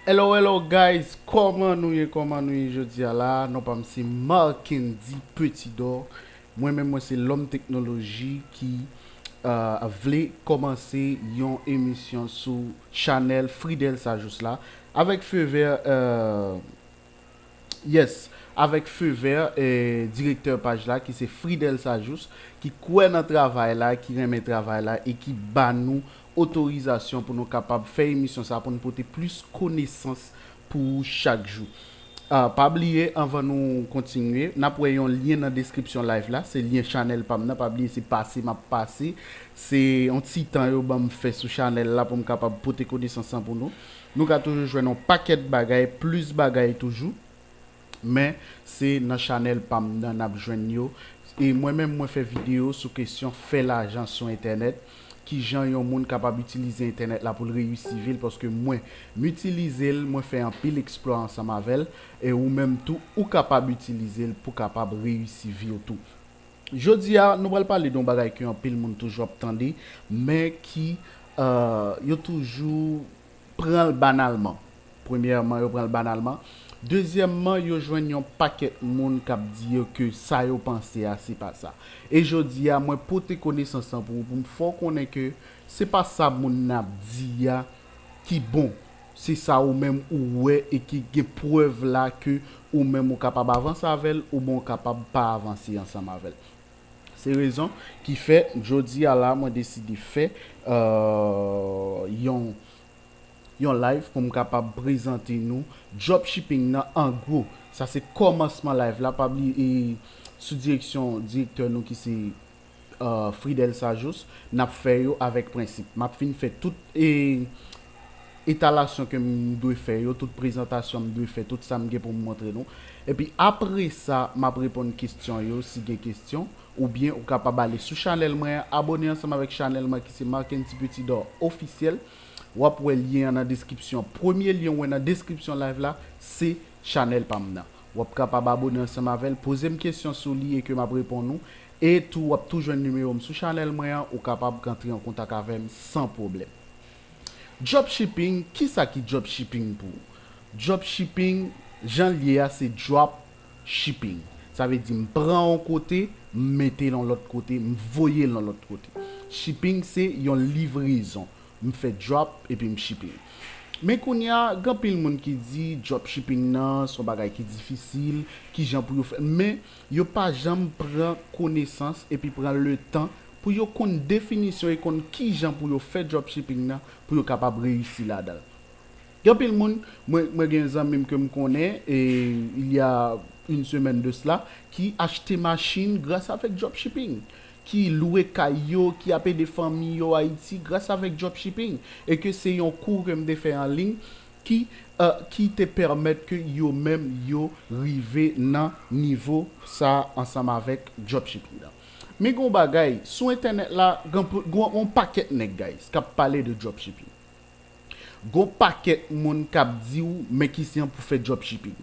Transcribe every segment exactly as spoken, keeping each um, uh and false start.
Hello, hello guys, kòman nou ye, kòman nou ye jodi a la? Non pa m se Markendy Petidor. Mwen menm mwen se lòm teknoloji ki uh, vle kòmanse yon emisyon sou chanèl Fridel Sajous la. Avèk feu vert, uh, yes, avèk feu vert eh, direktè paj la ki se Fridel Sajous, ki kwè nan travay la, ki renmen travay la e ki ba nou otorizasyon pou nou kapab fè emisyon sa pou nou pote plis konesans pou ou chak jou. Ah, pa bliye, anvan nou kontinye, n ap wè yon lyen nan deskripsyon live la, se lyen chanèl pa m nan, pa bliye se pase m ap pase, se yon ti tan yo ban m fè sou chanèl la pou m kapab pote konesans lan pou nou. Nou ka toujou jwenn yon pakèt bagay, plis bagay toujou. Men se nan chanèl pa m nan n ap jwenn yo. E mwen menm mwen fè videyo sou kesyon fè lajan sou entènèt, kijan yon moun kapab itilize entènèt la pou l reyisi vi l, paske mwen m itilize l, mwen fè anpil eksplwa ansanm avè l, e ou menm tou ou kapab itilize l pou kapab reyisi vi w tou. Jodi a nou pral pale de yon bagay ke anpil moun toujou ap tande, men ki uh, yo toujou pran l banalman. Premyèman, yo pran l banalman. Dezyèmman, yo jwenn yon pakèt moun k ap di yo ke sa yo panse a se pa sa. E jodi a, mwen pote konesans lan pou ou, pou m fè w konnen ke se pa sa moun nan ap di a ki bon. Se sa ou menm ou wè e ki gen prèv la ke ou menm ou kapab avanse avè l oubyen ou kapab pa avanse ansanm avè l. Se rezon ki fè jodi a la mwen deside fè uh, yon yon live pou m kapab prezante nou dropshipping nan an gwo. Sa se kòmansman live la, pa bliye e sou direksyon direktè nou ki se uh, Fridel Sajous, n ap fè yo avèk prensip. M ap fin fè tout e etalasyon ke m dwe fè yo, tout prezantasyon m dwe fè, tout sa m gen pou m montre nou. Epi apre sa, m ap reponn kesyon yo si gen kesyon, oubyen ou kapab ale sou chanèl mwen an, abone ansanm avèk chanèl mwen ki se Markendy Petidor Ofisyèl. W ap wè lyen an nan deskripsyon. Premye lyen w wè nan deskripsyon live la, se chanèl pa m nan. W ap kapab abone ansanm avè l, poze m kesyon sou li e ke m ap reponn ou. E tou, w ap tou jwenn nimewo m sou chanèl mwen an, ou kapab rantre an kontak avè m san pwoblèm. Dropshipping, kisa ki dropshipping pou ou? Dropshipping, jan l ye a, se drop shipping. Sa vle di m pran yon kote, m mete l yon lòt kote, m voye l yon lòt kote. Shipping se yon livrezon. M fè drop epi m shipping. Men kounye a, gen anpil moun ki di dropshipping nan se yon bagay ki difisil, kijan pou yo fè. Men yo pa janm pran konesans epi pran letan pou yo konn definisyon e konn kijan pou yo fè dropshipping nan pou yo kapab reyisi ladan l. Gen anpil moun, mwen, mwen gen zanmi m ke m konnen, e il y a une semaine de cela, ki achte machin gras avèk dropshipping, ki lwe kay yo, ki ap ede fanmi yo Ayiti gras avèk dropshipping, e ke se yon kou ke m te fè an liy ki, uh, ki te pèmèt ke yo menm yo rive nan nivo sa ansanm avèk dropshipping nan. Men gon bagay, sou entènèt la, gon, gon, gon pakèt nèg, guys, k ap pale de dropshipping. Gon pakèt moun k ap di w men ki se an pou fè dropshipping,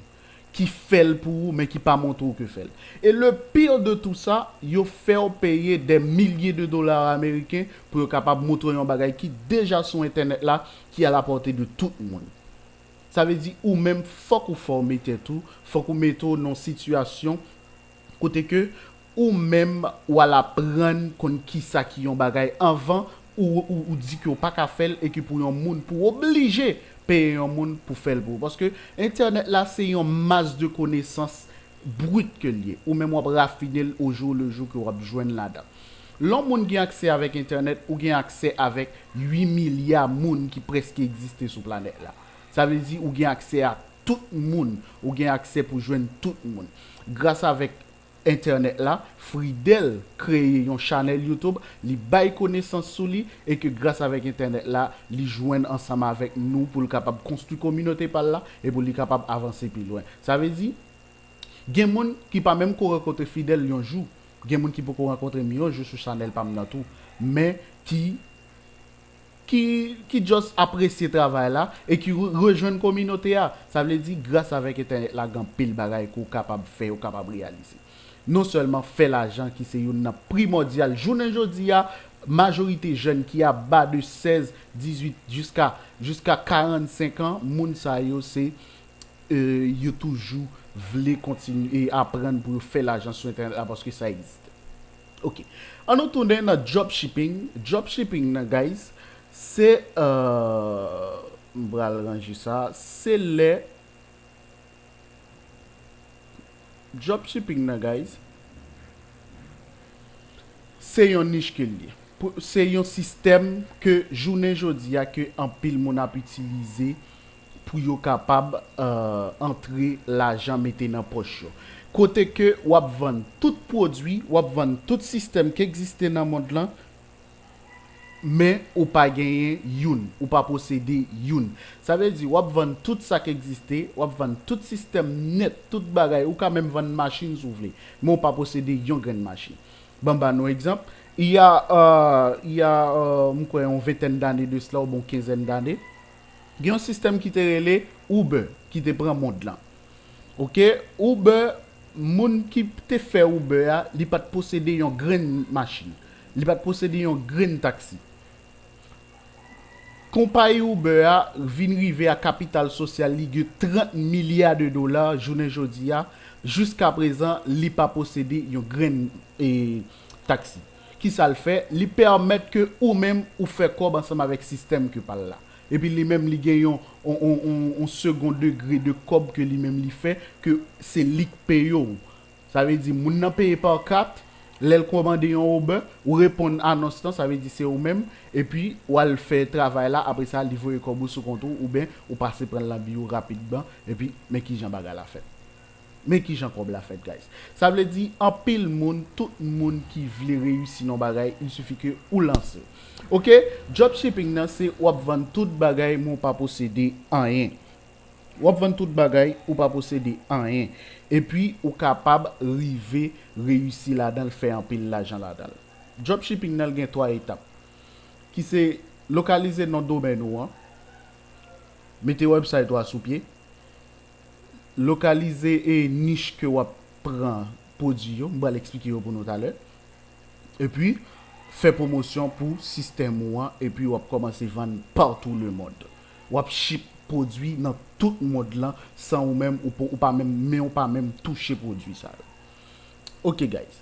ki fè l pou ou men ki pa montre w ke fè l. E le pire de tout sa, yo fè w peye des milliers de dollars américains pou yo kapab montre w yon bagay ki deja sou entènèt la, ki à la portée de tout moun. Sa vle di ou menm fòk ou fòme tèt ou, fòk ou mete w nan yon sitiyasyon kote ke ou menm w al aprann konn kisa ki yon bagay anvan ou, ou, ou di ke w pa ka fè l e ke pou yon moun, pou w oblije peye yon moun pou fè l pou ou. Paske entènèt la se yon mas de konesans brit ke l ye. Ou menm w ap rafine l au jour le jour ke w ap jwenn ladan. Lè yon moun gen aksè avèk entènèt, ou gen aksè avèk uit milya moun ki prèske egziste sou planèt la. Sa vle di ou gen aksè a tout moun, ou gen aksè pou jwenn tout moun. Gras avèk entènèt la, Fridel kreye yon chanèl YouTube, li bay konesans sou li, e ke gras avèk entènèt la, li jwenn ansanm avèk nou pou l kapab konstwi kominote pa l la, e pou li kapab avanse pi lwen. Sa vle di, gen moun ki pa menm ko rankontre Fidel yon jou, gen moun ki poko rankontre m yon jou sou chanèl pa m nan tou, men ki ki, ki just apresye travay la e ki re- rejwenn kominote a. Sa vle di, gras avèk entènèt la, gen anpil bagay ke w kapab fè, w kapab reyalize. Non sèlman fè lajan ki se youn nan primòdyal jounen jodi a, majorite jèn ki anba de sèz, dizuit jiska, jiska karannsenk an, moun sa yo se, euh, yo toujou vle kontinye aprann pou yo fè lajan sou entènèt la paske sa egziste. Ok. An nou tounen nan dropshipping. Dropshipping nan, guys, se, euh, m pral ranje sa. Se lè dropshipping nan, guys, se yon nich ke l ye. Pou- Se yon sistèm ke jounen jodi a ke anpil moun ap itilize pou yo kapab, euh, antre lajan mete nan pòch yo. Kote ke w ap vann tout pwodui, w ap vann tout sistèm ki egziste nan mond lan, men ou pa genyen youn, ou pa posede youn. Sa vle di, w ap vann tout sa k egziste, w ap vann tout sistèm nèt, tout bagay, ou ka menm vann machin si w vle, men ou pa posede yon grenn machin. Ban m ba nou egzanp, il y a, euh, il y a, euh, m kwè yon ventèn dane de sila, oubyen yon kenzèn dane, gen yon sistèm ki te rele Uber, ki te pran mond lan. Ok, Uber, moun ki te fè Uber a, li pa t posede yon grenn machin. Li pa t posede yon grenn taksi. Konpayi Uber a vin rive a kapital sosyal li de trant milya de dola jounen jodi a. Jiska prezan, li pa posede yon grenn, e, taksi. Kisa l fè? Li pèmèt ke ou menm ou fè kòb ansanm avèk sistèm ke pa l la. Epi li menm li gen yon, yon, yon, yon, yon second degré de kòb ke li menm li fè, ke se li k peye w. Sa vle di, moun nan peye pa kat, lè l kòmande yon Uber, ou reponn anons lan, sa vle di se ou menm, epi w al fè travay la, apre sa, li voye kòb ou sou kont ou, oubyen ou pase pran l nan biwo rapidman, epi men kijan bagay la fèt. Men kijan kòb la fèt, guys. Sa vle di, anpil moun, tout moun ki vle reyisi nan bagay, il suffit ke ou lanse. Ok, dropshipping nan, se w ap vann tout bagay, men w pa posede anyen. W ap vann tout bagay, ou pa posede anyen. Epi, ou kapab rive reyisi ladan l, fè anpil lajan ladan l. Dropshipping nan, l gen twa etap, ki se lokalize non domèn ou an, mete website ou a sou pye, lokalize e nich ke w ap pran pwodui yo, m pral eksplike yo pou nou talè. Epi, fè pwomosyon pou sistèm ou an, epi w ap kòmanse vann partout le monde. W ap ship pwodui nan tout mond lan, san ou menm, ou, pa- ou pa menm, men ou pa menm touche pwodui sa yo. Ok, guys.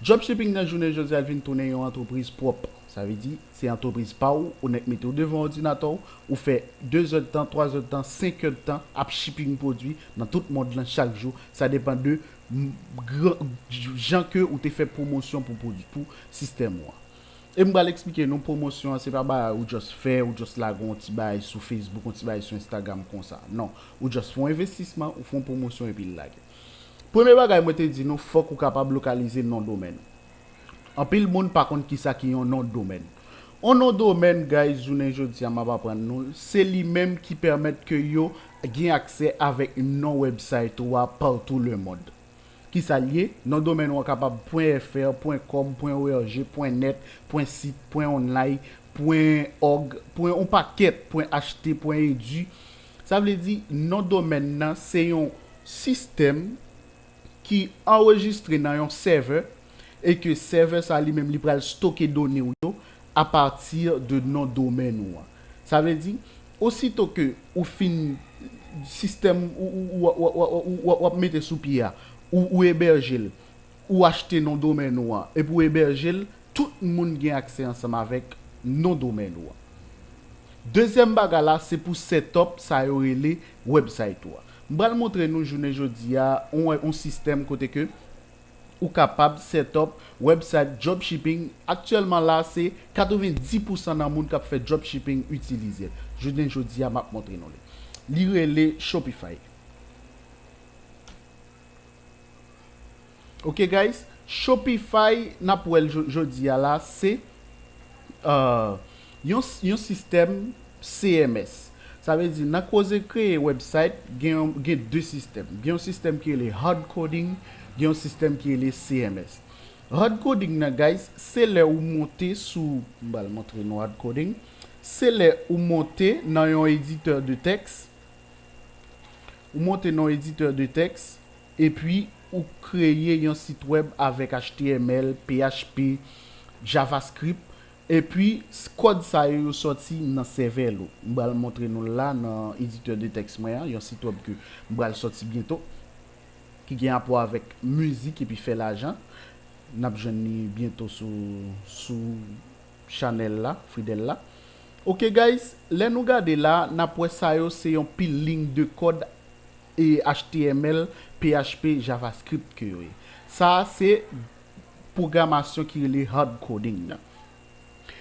Dropshipping nan jounen jodi a vin tounen yon antrepriz pwòp. Sa vle di, se antrepriz pa w, ou nèk mete w devan òdinatè w, ou fè de zèdtan, twa zèdtan, senk èdtan ap shipping pwodui nan tout mond lan chak jou. Sa depann de m- gran- jan ke ou te fè pwomosyon pou pwodui, pou sistèm ou an. E m pral eksplike nou pwomosyon an, se pa bagay ou just fè, ou just lage yon ti bagay sou Facebook, yon ti bagay sou Instagram konsa. Non, ou just fè yon envestisman, ou fè yon pwomosyon epi l lage. Premye bagay mwen te di nou, fòk ou kapab lokalize non domèn. Anpil moun pa konn kisa ki yon non domèn. Yon non domèn, guys, jounen jodi a m ap aprann nou, se li menm ki pèmèt ke yo gen aksè avèk non website ou a partout le monde. Kisa l ye? Non domèn ou an kapab .fr, .com, .org, .net, .sit, .online, .org, yon pakèt, .ht, .edu. Sa vle di, non domèn nan se yon sistèm ki anrejistre nan yon sèvè e ke sèvè sa li menm li pral stoke done w yo apati de non domèn ou an. Sa vle di, osito ke ou fin sistèm ou, ou, ou, ou, ou, ou, ou, w ap mete sou pye a, ou, ou ebèje l, ou achte non domèn ou an, epi ou ebèje l, tout moun gen aksè ansanm avèk non domèn ou an. Dezyèm bagay la, se pou set up sa yo rele website ou an. M pral montre nou jounen jodi a, yon, yon sistèm kote ke ou kapab set up website dropshipping. Aktyèlman la, se katrevendis pousan nan moun k ap fè dropshipping itilize l. Jounen jodi a, m ap montre nou li. Li rele Shopify. Ok, guys, Shopify, n ap wè l jo- jodi a la, se, euh, yon, s- yon sistèm C M S. Sa vle di, nan koze kreye website, gen, yon- gen de sistèm. Gen yon sistèm ki rele hard coding, gen yon sistèm ki rele C M S. Hard coding nan, guys, se lè ou monte sou, m pral montre nou hard coding. Se lè ou monte nan yon editè de tèks, ou monte nan yon editè de tèks, epi ou kreye yon sit wèb avèk H T M L, P H P, JavaScript, epi kòd sa yo, yo sòti nan sèvè l ou. M pral montre nou l la nan editè de tèks mwen an, yon sit wèb ke m pral sòti byento, ki gen rapò avèk mizik epi fè lajan. N ap jwenn li byento sou, sou chanèl la, Fridel la. Ok guys, lè nou gade la, n ap wè sa yo se yon pil liy de kòd e H T M L, P H P, JavaScript ke yo ye. Sa a se pwogramasyon ki rele hard coding nan.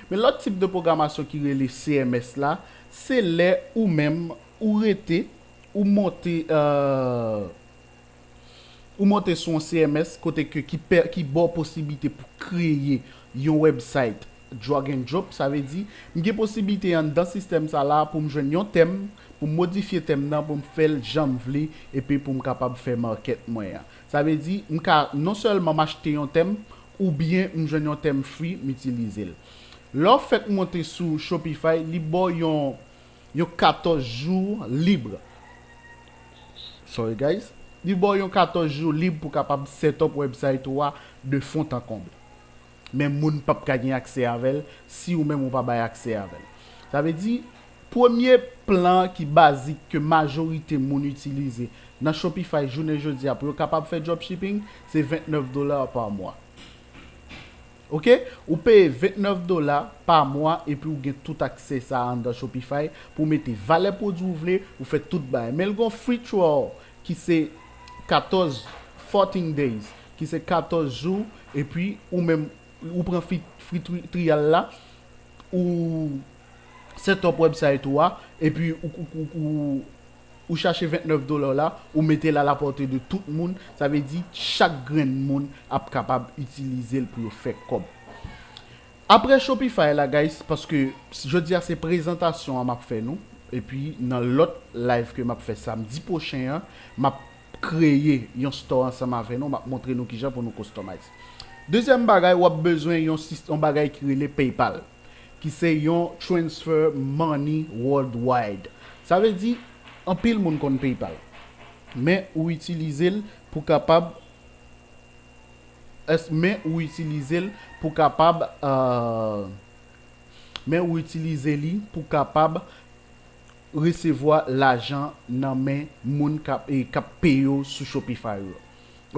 Men lòt tip de pwogramasyon ki rele C M S la, se lè ou menm ou rete, ou monte, euh, ou monte sou yon C M S kote ke ki, pè, ki ba w posiblite pou kreye yon website drag and drop, sa vle di, m gen posiblite anndan sistèm sa la pou m jwenn yon tèm, pou m modifye tèm nan, pou m fè l jan m vle, epi pou m kapab fè market mwen an. Sa vle di, m ka non sèlman m achte yon tèm, oubyen m jwenn yon tèm free, m itilize l. Lè w fèk monte sou Shopify, li ba w yon, yon katòz jou lib. Sorry guys. Li ba w yon katòz jou lib pou kapab set up website ou a de fond en comble. Men moun p ap ka gen aksè avè l si ou menm ou pa bay aksè avè l. Sa vle di, premye plan ki bazik ke majorite moun itilize nan Shopify jounen jodi a pou yo kapab fè dropshipping, se vennèf dola pa mwa. Ok? Ou peye vennèf dola pa mwa epi ou gen tout aksè sa a anndan Shopify pou w mete valè pwodui w vle, ou fè tout bagay. Men l gon free trial ki se katòz, fourteen days, ki se katòz jou, epi ou menm, ou pran free, free tri-, trial la, ou set up website ou a, epi ou, ou, ou, ou, ou chache vennèf dola la, ou mete l a la pòte de tout moun, sa vle di chak grenn moun ap kapab itilize l pou yo fè kòb. Apre Shopify la, guys, paske jodi a se prezantasyon an m ap fè nou, epi nan lòt live ke m ap fè samdi pwochen an, m ap kreye yon store ansanm avè nou, m ap montre nou kijan pou nou customize. Dezyèm bagay, w ap bezwen yon sis-, yon bagay ki rele PayPal, ki se yon transfer money worldwide. Sa vle di, anpil moun konn PayPal, men ou itilize l pou kapab, es-, men ou itilize l pou kapab, euh, men ou itilize li pou kapab resevwa lajan nan men moun k ap, e, k ap peye w sou Shopify ou.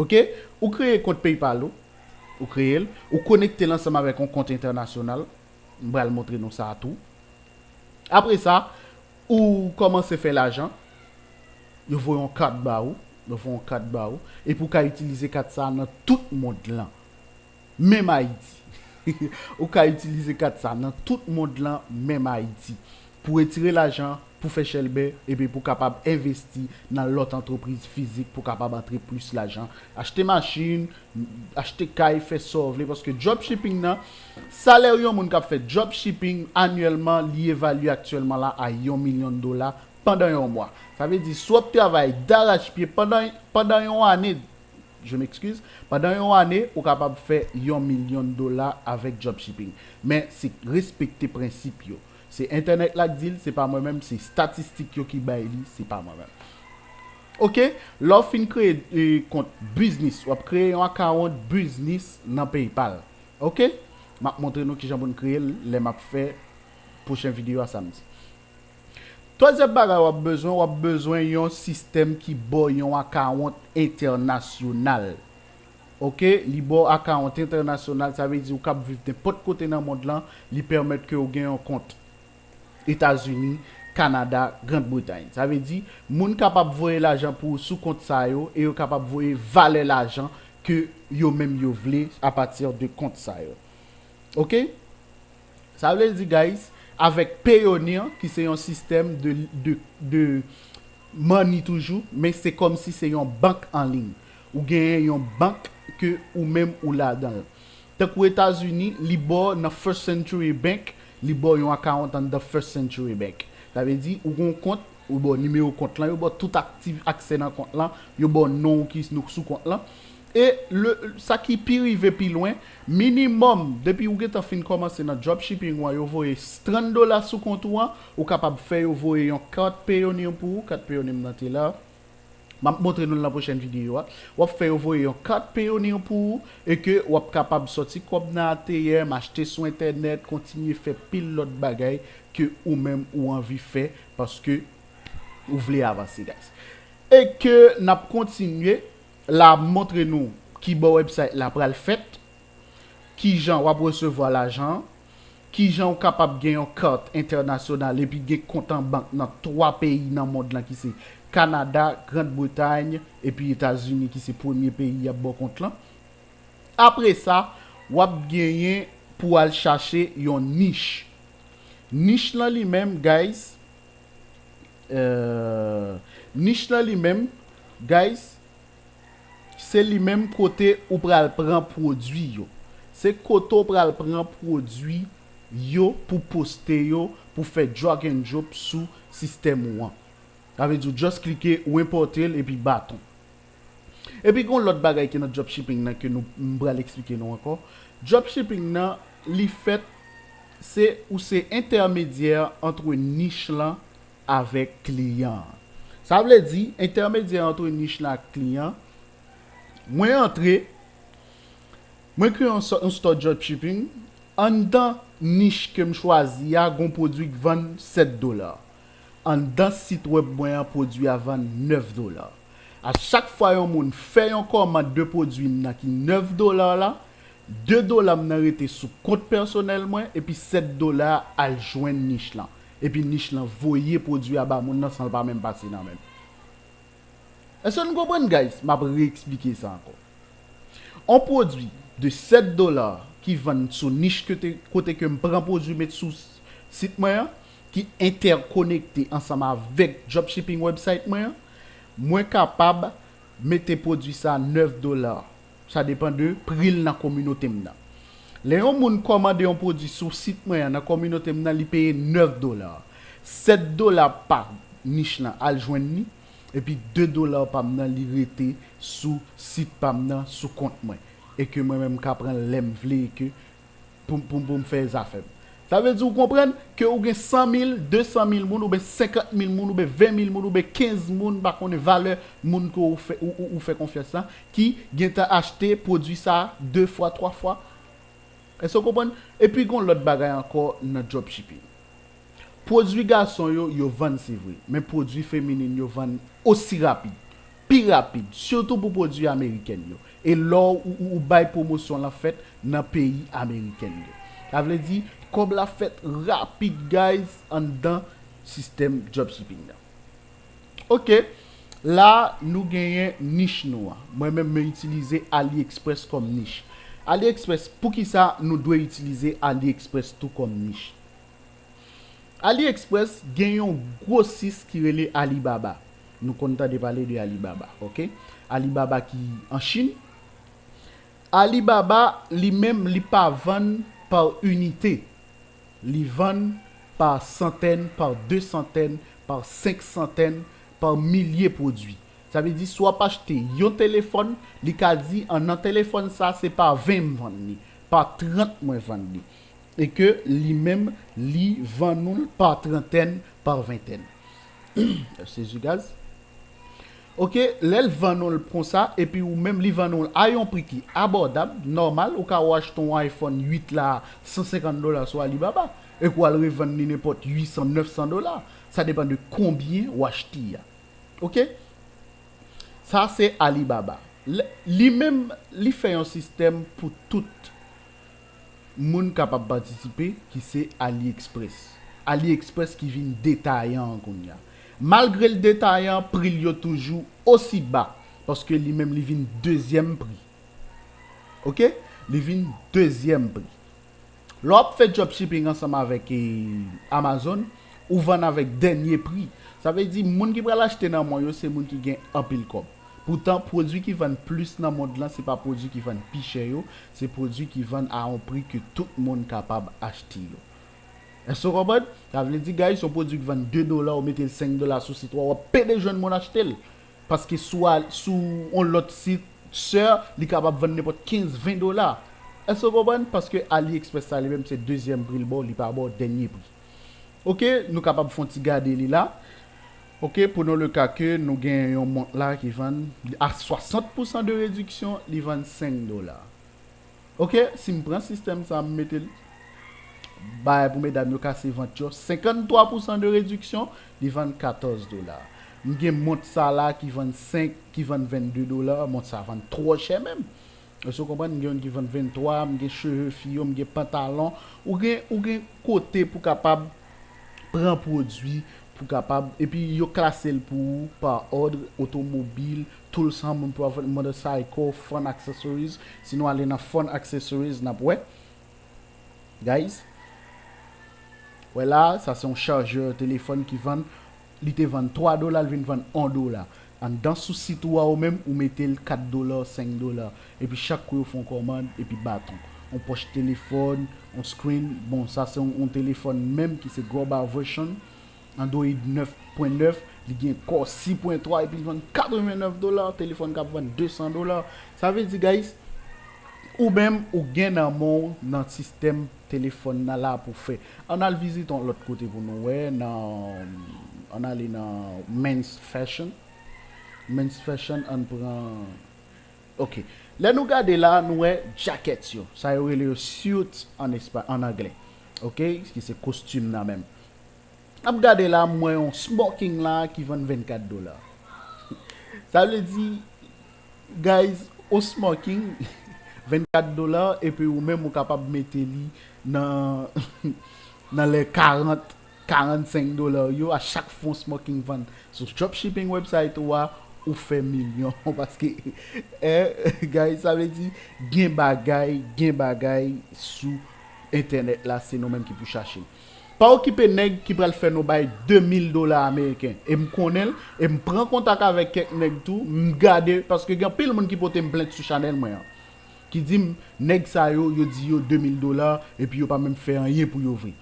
Ok? Ou kreye kont PayPal ou, ou kreye l, ou konekte l ansanm avèk yon kont entènasyonal. M pral montre nou sa tou. Apre sa, ou kòmanse fè lajan. Yo voye yon kat ba ou, yo voye yon kat ba ou, epi ou ka itilize kat sa nan tout mond lan. Menm Ayiti. Ou ka itilize kat sa nan tout mond lan, menm Ayiti. Pou retire lajan, pou fè chèlbè, epi pou kapab envesti nan lòt antrepriz fizik, pou kapab antre plis lajan. Achte machin, achte kay, fè sa w vle, paske dropshipping nan, salè yon moun k ap fè dropshipping anyèlman, li evalye aktyèlman la a yon milyon dola pandan yon mwa. Sa vle di, si w ap travay darachpye pandan, pandan yon ane, je m'excuse, pandan yon ane, ou kapab fè yon milyon dola avèk dropshipping. Men se respekte prensip yo. Se entènèt la k di l, se pa mwen menm, se estatistik yo ki bay li, se pa mwen menm. Ok, lè w fin kreye, e, kont biznis, w ap kreye yon akawont biznis nan PayPal. Ok, m ap montre nou kijan pou n kreye l lè m ap fè pwochen videyo a samdi. Twazyèm bagay w ap bezwen, w ap bezwen yon sistèm ki ba w yon akawont entènasyonal. Ok, li ba w akawont entènasyonal, sa vle di ou kab viv nenpòt kote nan mond lan, li pèmèt ke w gen yon kont Etazini, Kanada, Grand Bretagne. Sa vle di, moun kapab voye lajan pou ou sou kont sa yo e yo kapab voye valè lajan ke yo menm yo vle apati de kont sa yo. Ok? Sa vle di, guys, avèk Payoneer, ki se yon sistèm de, de, de money toujou, men se kòmsi se yon bank an liy. Ou genyen yon bank ke ou menm ou ladan l. Tankou Etazini, li ba w nan First Century Bank, li ba w yon akawont anndan First Century Bank. Sa vle di, ou gen yon kont, ou ba w nimewo kont lan, yo ba w tout aktif, aksè nan kont lan, yo ba w non w ki nou sou kont lan. E le, sa ki pi rive pi lwen, minimòm, depi ou gentan fin kòmanse nan dropshipping ou an, yo voye trant dola sou kont ou an, ou kapab fè yo voye yon kat Payoneer pou ou, kat Payoneer m nan te la. M ap montre nou l nan pwochèn videyo a. W ap fè yo voye yon kat Payoneer pou ou e ke w ap kapab sòti kòb nan A T M, achte sou entènèt, kontinye fè pil lòt bagay ke ou menm ou anvi fè paske ou vle avanse, guys. E ke n ap kontinye, la ap montre nou kibò website la pral fèt, kijan w ap resevwa lajan an, kijan w kapab gen yon kat entènasyonal epi gen kont an bank nan twa peyi nan mond lan ki se Kanada, Grann Bretay epi Etazini ki se premye peyi y ap ba w kont lan. Apre sa, w ap genyen pou w al chache yon nich. Nich lan li menm, guys, euh, nich lan li menm, guys, se li menm kote ou pral pran pwodui yo. Se kote ou pral pran pwodui yo pou poste yo, pou fè drag and drop sou sistèm ou an. Sa vle di w just klike, ou enpòte l epi baton. Epi gen yon lòt bagay ki nan dropshipping nan ke nou, m pral eksplike nou ankò. Dropshipping nan, li fèt, se ou se entèmedyè ant nich lan avèk kliyan an. Sa vle di, entèmedyè ant nich lan ak kliyan, mwen antre, mwen kreye yon, sò- yon store dropshipping, anndan nich ke m chwazi a, gon pwodui k vann sèt dola. Anndan sit wèb mwen an, pwodui a vann nèf dola. A chak fwa yon moun fè yon kòmand de pwodui m nan ki nèf dola la, de dola m nan rete sou kont pèsonèl mwen, epi sèt dola a al jwenn nich lan. Epi nich lan voye pwodui a ba moun nan san l pa menm pase nan men m. Èske nou konprann, guys? M ap reeksplike sa ankò. On pwodui de sèt dola ki vann sou nich kote, kote ke m pran pwodui met sou sit mwen an, ki entèkonekte ansanm avèk dropshipping website mwen an, mwen kapab mete pwodui sa nèf dola. Sa depann de pri l nan kominote m nan. Lè yon moun kòmande yon pwodui sou sit mwen an nan kominote m nan, li peye nèf dola. Sèt dola pa nich lan al jwenn li, epi de dola pa m nan li rete sou sit pa m nan, sou kont mwen. E ke mwen menm m ka pran l lè m vle, e ke pou, pou, pou m fè zafè m. Sa vle di ou konprann ke ou gen san mil, de san mil moun, oubyen senkant mil moun, oubyen ven mil moun, oubyen kenz moun, m pa konnen valè moun ke ou fè, ou, ou, ou fè konfyans la, ki gentan achte pwodui sa de fwa, twa fwa. Èske w konprann? Epi gen yon lòt bagay ankò nan dropshipping. Pwodui gason yo, yo vann se vre, men pwodui feminin yo vann osi rapid, pi rapid, sitou pou pwodui amerikèn yo. E lè w, ou, ou, ou bay pwomosyon lan fèt nan peyi amerikèn yo. Sa vle di, kòb la fèt rapid, guys, anndan sistèm dropshipping nan. Ok, la nou genyen nich nou an. Mwen menm, mwen itilize AliExpress kòm nich. AliExpress, poukisa nou dwe itilize AliExpress tou kòm nich? AliExpress gen yon gwosis ki rele Alibaba. Nou konn tande pale de Alibaba, ok? Alibaba ki an Chin. Alibaba, li menm, li pa vann pa inite. Li vann pa santèn, pa de santèn, pa senk santèn, pa milye pwodui. Sa vle di, si w ap achte yon telefòn, li ka di, an nan telefòn sa, se pa ven m vann li, pa trant mwen vann li. E ke li menm, li vann ou l pa trantèn, pa ventèn. Sezi gaz. Ok, lè l vann ou l konsa, epi ou menm li vann ou l a yon pri ki abòdab, nòmal, ou ka w achte yon iPhone uit la san senkant dola sou Alibaba, e ke w al revann li nenpòt uit san, nèf san dola. Sa depann de konbyen w achte a. Ok? Sa se Alibaba. L-, li menm, li fè yon sistèm pou tout moun kapab patisipe, ki se AliExpress. AliExpress ki vin detayan an kounye a. Malgre l detayan, pri l yo toujou osi ba, paske li menm li vin dezyèm pri. Ok? Li vin dezyèm pri. Lè w ap fè dropshipping ansanm avèk, eh, Amazon, ou vann avèk dènye pri. Sa vle di, moun ki pral achte nan men w yo, se moun ki gen anpil kòb. Poutan, pwodui ki vann plis nan mond lan, se pa pwodui ki vann pi chè yo, se pwodui ki vann a yon pri ke tout moun kapab achte yo. Èske w konprann? Sa vle di, guys, yon pwodui ki vann de dola, ou mete l senk dola sou sit ou a, w ap pede jwenn moun achte l. Paske sou a-, sou yon lòt sit, sè, li kapab vann nenpòt kenz, ven dola. Èske w konprann? Paske AliExpress sa li menm se dezyèm pri l ba w, li pa ba w dènye pri. Ok, nou kapab fè yon ti gade li la. Ok, prenons le cas que nou gen yon mont la ki vann a swasant pousan de rediksyon, li vann senk dola. Ok, si m pran sistèm sa, m mete l bay pou medam yo kase vant yo, senkanntwa pousan de rediksyon, li vann katòz dola. M gen mont sa la ki vann senk, ki vann vennde dola, mont sa vann twò chè menm. Èske w konprann? M gen youn ki vann venntwa, m gen cheve fi yo, m gen pantalon. Ou gen, ou gen kote pou kapab pran pwodui, pou kapab, epi yo klase l pou ou pa òd, otomobil, tools and motorcycle, fun accessories. Si nou ale nan fun accessories, n ap wè. Guys, wè la, sa se yon chajè telefòn ki vann, li te vann twa dola, li vin vann yon dola. Anndan sou sit ou a ou menm, ou mete l kat dola, senk dola. Epi chak kou yo fè yon kòmand, epi baton. Yon pòch telefòn, yon screen. Bon, sa se yon, yon telefòn menm ki se Global Version. Android nèf pwen nèf, li gen Core sis pwen twa, epi li vann katrevennnèf dola, telefòn k ap vann desan dola. Sa vle di, guys, ou menm, ou gen nan men w nan sistèm telefòn nan la pou fè. Ann al vizite yon lòt kote pou nou wè, nan, ann ale nan Men's Fashion. Men's Fashion, ann pran, ok. Lè nou gade la, nou wè jacket yo. Sa yo rele yo suit an espa-, an anglè. Ok, ki se kostim nan menm. N ap gade la, m wè yon smoking la ki vann vennkat dola. Sa vle di, guys, yon smoking, vennkat dola, epi ou menm ou kapab mete li nan, nan lè karant, karannsenk dola yo, a chak fwa yon smoking vann sou dropshipping website ou a, ou fè milyon, paske, eh, guys, sa vle di, gen bagay, gen bagay sou entènèt la, se nou menm ki pou chache. Pa okipe nèg ki pral fè nou bay de mil dola ameriken. E m konnen l, e m pran kontak avèk kèk nèg tou, m gade, paske gen anpil moun ki pote m plent sou chanèl mwen an. Ki di m, nèg sa yo, yo di yo de mil dola, epi yo pa menm fè anyen pou yo vre.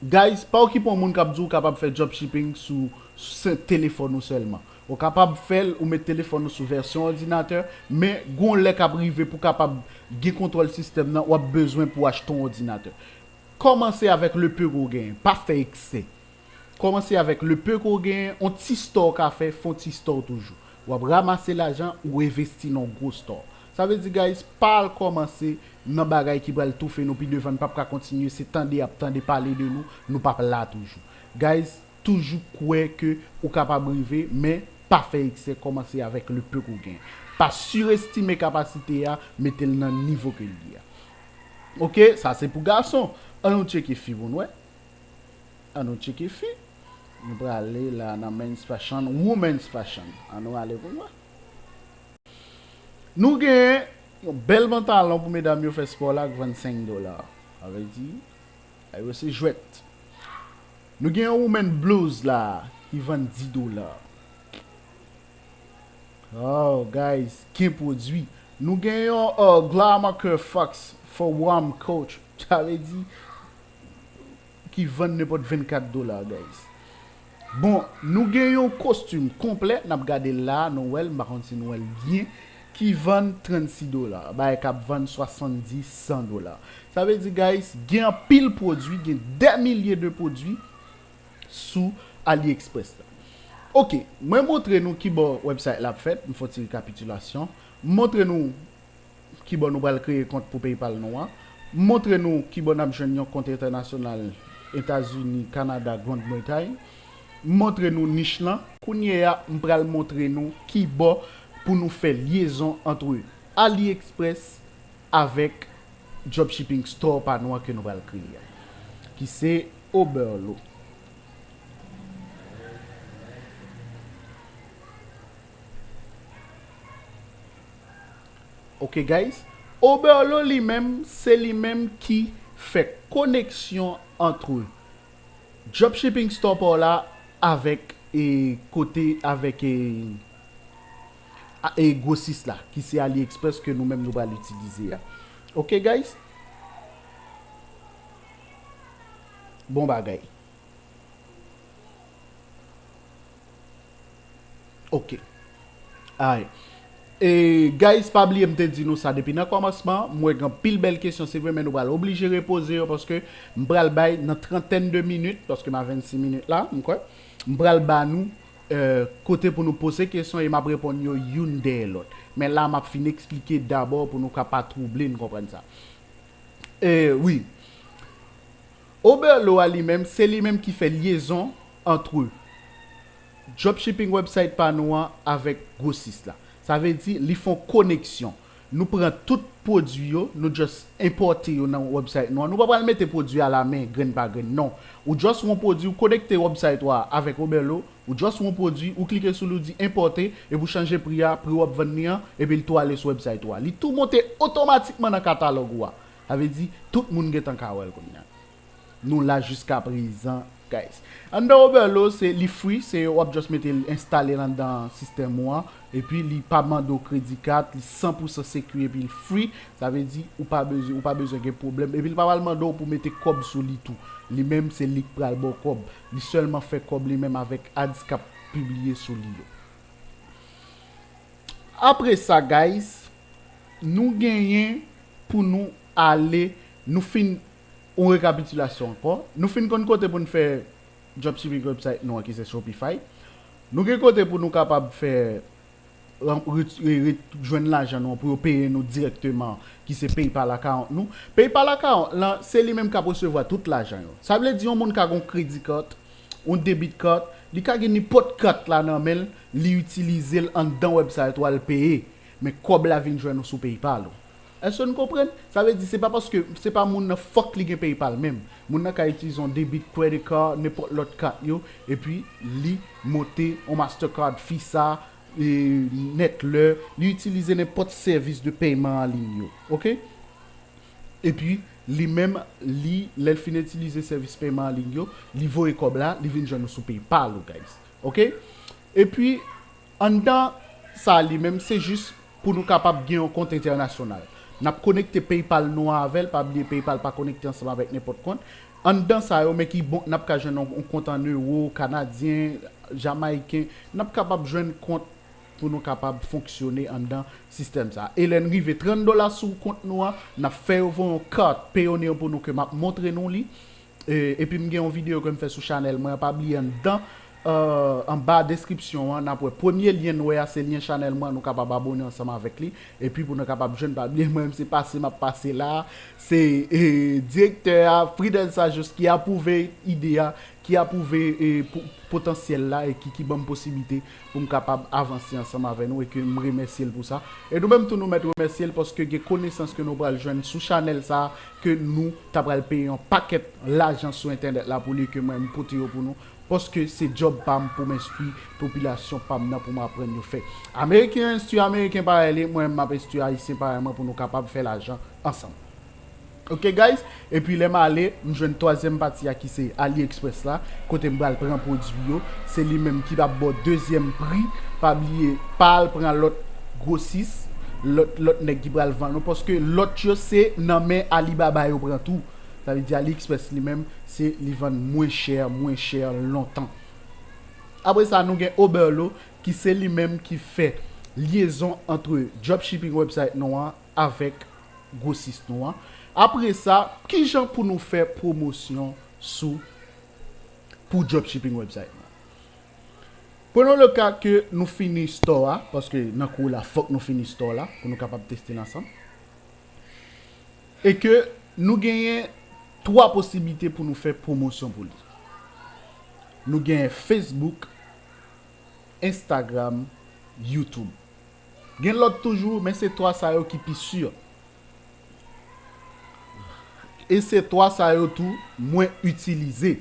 Guys, pa okipe yon moun k ap di w kapab fè dropshipping sou, sou telefòn ou sèlman. Ou kapab fè l, ou met telefòn ou sou vèsyon òdinatè, men gon lè k ap rive pou kapab gen kontwòl sistèm nan, w ap bezwen pou achte yon òdinatè. Kòmanse avèk le peu ke w genyen, pa fè eksè. Kòmanse avèk le peu ke w genyen, yon ti store w ka fè, fè yon ti store w toujou. W ap ranmase lajan, ou envesti nan yon gwo store. Sa vle di, guys, pa al kòmanse nan bagay ki pral toufe nou pi devan, n p ap ka kontinye, se tande y ap tande pale de nou, nou p ap la toujou. Guys, toujou kwè ke ou kapab rive, men pa fè eksè, kòmanse avèk le peu ke w genyen. Pa sirestime kapasite a, mete l nan nivo ke l ye a. Ok, sa se pou gason. An nou tcheke fi pou n wè. An nou tcheke fi. Nou prale la nan men's fashion, women's fashion. An nou ale pou n wè. Nou gen yon bèl pantalon pou medam yo fè spò la ki vann senk dola. Sa vle di, sa yo se jwèt. Nou gen yon women blues la ki vann dis dola. Oh, guys, gen pwodui. Nou gen yon uh, Glamour Fox for Warm Coach. Sa vle di, ki vann nenpòt vennkat dola, guys. Bon, nou gen yon kostim konplè, n ap gade l la, nou wè l, m pa konn si nou wè l byen, ki vann trannsis dola. Bagay k ap vann swasanndis, san dola. Sa vle di, guys, gen anpil pwodui, gen dè milye de pwodui sou AliExpress la. Ok, mwen montre nou kibò website la ap fèt, m fè yon ti rekapitilasyon. M montre nou kibò nou pral kreye kont pou PayPal nou an. M montre nou kibò n ap jwenn yon kont entènasyonal Etazini, Kanada, Grand Bretagne. M montre nou nich lan. Kounye a, m pral montre nou kibò pou nou fè lyezon antre AliExpress avèk dropshipping store pa nou an ke nou pral kreye a, ki se Oberlo. Ok, guys. Oberlo li menm, se li menm ki fè koneksyon antre dropshipping store pa w la avèk e kote avèk e, a- e gwosis la, ki se AliExpress ke nou menm nou pral itilize a. Ok, guys? Bon bagay. Ok. Alright. E, guys, pa bliye m te di nou sa depi nan kòmansman. M wè gen anpil bèl kesyon, se vre, men nou pral oblije repoze yo paske m pral bay nan trantèn de minit, paske m a vennsis minit la, m kwè. M pral ba nou, eh, kote pou nou poze kesyon e m ap reponn yo youn dèyè lòt. Men la, m ap fin eksplike dabò pou nou ka pa twouble, n konprann sa. Eh, wi. Oberlo a li menm, se li menm ki fè lyezon antre dropshipping website pa nou an avèk gwosis la. Sa vle di, li fè yon koneksyon. Nou pran tout pwodui yo, nou just enpòte yo nan website nou an. Nou pa pral mete pwodui a lamen, grenn pa grenn, non. Ou just wè yon pwodui, ou konekte website ou a avèk Oberlo, ou just wè yon pwodui, ou klike sou li, ou di enpòte, epi ou chanje pri a, pri w ap vann li an, epi l tou ale sou website ou a. Li tou monte otomatikman nan katalòg ou a. Sa vle di, tout moun gentan ka wè l kounye a. Nou la jiska prezan, guys. Anndan Oberlo, se li free, se w ap just mete l, enstale l anndan sistèm ou an, epi li pa mande w kredi kat, li san pou san secure, epi l free. Sa vle di, ou pa bezwen, ou pa bezwen gen pwoblèm. Epi li pa pral mande w pou mete kòb sou li tou. Li menm, se li k pral ba w kòb. Li sèlman fè kòb li menm avèk ads k ap pibliye sou li yo. Apre sa, guys, nou genyen pou nou ale, nou fin, yon rekapitilasyon ankò. Nou fin konn kote pou n fè dropshipping website nou an ki se Shopify. Nou gen kote pou nou kapab fè, ran-, ret-, re-, re-, jwenn lajan nou an pou yo peye nou dirèkteman, ki se PayPal account nou. PayPal account lan, se li menm k ap resevwa tout lajan yo. Sa vle di yon moun ka gen yon kredi kat, yon debit kat, li ka gen nenpòt kat la nan men l, li itilize l anndan website ou al peye. Men kòb la vin jwenn ou sou PayPal ou. Èske n konprann? Sa vle di se pa paske se pa moun nan fòk li gen PayPal menm. Moun nan ka itilize yon debit, credit card, nenpòt lòt kat yo, epi li monte yon Mastercard, Visa, e, Netleur, li itilize nenpòt sèvis de pèyman an liy yo. Oke? Epi, li menm, li, lè l fin itilize sèvis pèyman an liy yo, li voye kòb la, li vin jwenn ou sou PayPal ou, guys. Oke? Epi, anndan sa li menm, se jis pou nou kapab gen yon kont entènasyonal. N ap konekte PayPal nou an avè l, pa bliye PayPal pa konekte ansanm avèk nenpòt kont. Anndan sa yo, men ki bon, n ap ka jwenn yon, yon kont an ewo, kanadyen, jamayiken, n ap kapab jwenn kont pou nou kapab fonksyone anndan sistèm sa. E lè n rive trant dola sou kont nou an, n ap fè yo voye yon kat Payoneer pou nou ke m ap montre nou li. E, epi m gen yon videyo ke m fè sou chanèl mwen an, pa bliye anndan, euh, anba deskripsyon an, n ap wè premye lyen n wè a, se lyen chanèl mwen an, nou kapab abone ansanm avèk li. Epi pou nou kapab jwenn, pa bliye mwen menm se pase m ap pase la. Se, e, direktè a, Fridel Sajos, ki apwouve ide a, ki apwouve, e, po-, potansyèl la e ki, ki ban m posiblite pou m kapab avanse ansanm avè nou e ke m remèsye l pou sa. E nou menm tou nou mèt remèsye l paske gen konesans ke nou pral jwenn sou chanèl sa a ke nou ta pral peye yon pakèt lajan sou entènèt la pou li ke mwen m pote yo pou nou. Paske se djòb pa m pou m enstwi popilasyon pa m nan pou m aprann yo fè. Ameriken enstwi Ameriken parèy li, mwen menm m ap enstwi Ayisyen parèy mwen pou nou kapab fè lajan ansanm. Ok, guys? Epi lè m ale, m jwenn twazyèm pati a ki se AliExpress la, kote m pral pran pwodui yo. Se li menm ki ap ba w dezyèm pri. Pa bliye, pa al pran lòt gwosis, lòt, lòt nèg ki pral vann ou, paske lòt yo se nan men Alibaba yo pran tou. Sa vle di AliExpress li menm, se li vann mwen chè, mwen chè lontan. Apre sa, nou gen Oberlo, ki se li menm ki fè lyezon antre dropshipping website nou an avèk gwosis nou an. Apre sa, kijan pou nou fè pwomosyon sou, pou dropshipping website nou an? Prenons le cas ke nou fini store a, paske nan kou la, fòk nou fini store la, pou nou kapab teste l ansanm. E ke nou genyen twa posiblite pou nou fè pwomosyon pou li. Nou genyen Facebook, Instagram, YouTube. Gen lòt toujou, men se twa sa yo ki pi si. E se twa sa yo tou mwen itilize.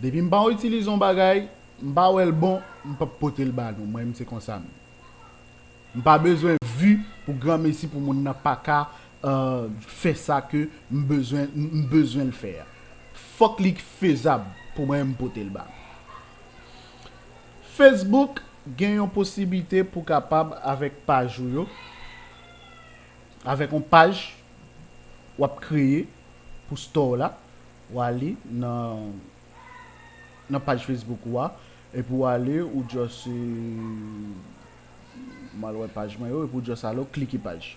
Depi m pa itilize yon bagay, m pa wè l bon, m p ap pote l ba nou. Mwen menm se konsa m. M pa bezwen vi pou granmesi pou moun nan pa ka, euh, fè sa ke m bezwen, m bezwen l fè a. Fòk li fezab pou mwen m pote l ba nou. Facebook gen yon posiblite pou kapab avèk paj ou yo, avèk yon paj w ap kreye pou store la, w ale nan, nan paj Facebook ou a, epi w ale, ou just, euh, m al wè paj mwen yo, epi w just ale, w klike paj.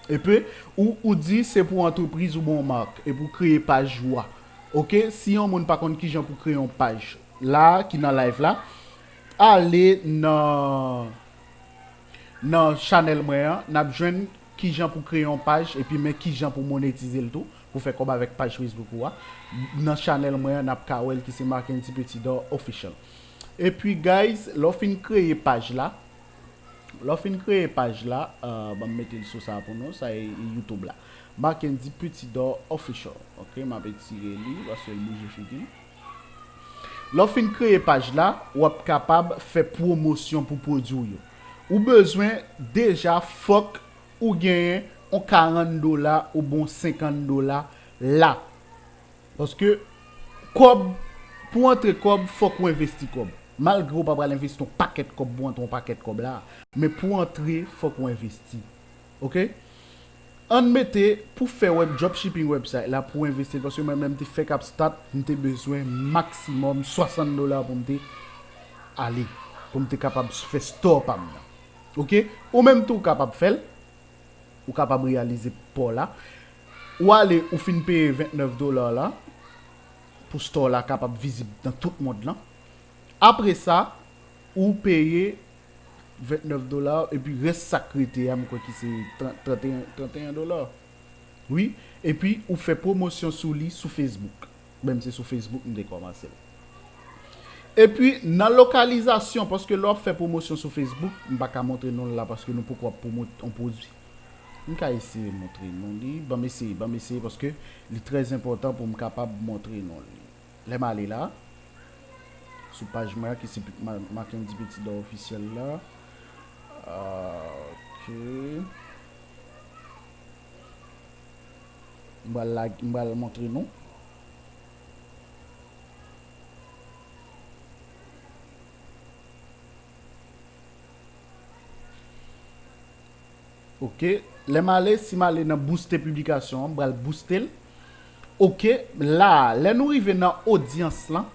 Epi, ou, ou di se pou antrepriz ou bon mak, epi w kreye paj ou a. Ok, si yon moun pa konn kijan pou kreye yon paj, la ki nan live la, ale nan nan chanèl mwen an, n ap jwenn kijan pou kreye yon paj epi men kijan pou monetize l tou, pou fè kòb avèk paj Facebook ou a. Nan chanèl mwen an, n ap ka wè l ki se Marckendy Petit D'Or Official. Epi guys, lè w fin kreye paj la, lè w fin kreye paj la, euh, ban m mete l sou sa pou nou, sa e YouTube la. Marckendy Petit D'Or Official. Ok, m ap etire li, paske l bouje figi m. Lè w fin kreye paj la, w ap kapab fè pwomosyon pou pwodui w yo. Ou bezwen deja fòk ou genyen yon karant dola oubyen yon senkant dola la. Paske kòb, pou antre kòb, fòk ou envesti kòb. Malgre ou pa pral envesti yon pakèt kòb pou antre yon pakèt kòb la, men pou antre, fòk ou envesti. Ok? Ann mete pou fè web dropshipping website la pou envesti, paske mwen menm te fèk ap start, m te bezwen maksimòm swasant dola pou m te ale, pou m te kapab fè store pa m nan. Ok? Ou menm tou ou kapab fè l, ou kapab reyalize pa w la. Ou ale, ou fin peye ventnèf dola la, pou store la kapab vizib nan tout mond lan. Apre sa, ou peye ventnèf dola, epi rès sa k rete a, m kwè ki se trant, trant et un, trant et un dola. Wi, epi ou fè pwomosyon sou li sou Facebook. Menm se sou Facebook m te kòmanse l. Epi nan lokalizasyon, paske lè w ap fè pwomosyon sou Facebook, m pa ka montre non l la paske nou poko ap pwomot yon pwodui. M ka eseye montre nou li, ban m eseye, ban m eseye paske li trè enpòtan pou m kapab montre nou li. Lè m ale la, sou paj mwen an ki se Pi-, Ma-, Marckendy Petit D'Or Official la. Ah, ok. M pral la, m pral montre nou. Ok. Lè m ale, si m ale nan booste piblikasyon an, m pral booste l. Ok, la, lè nou rive nan odyans lan,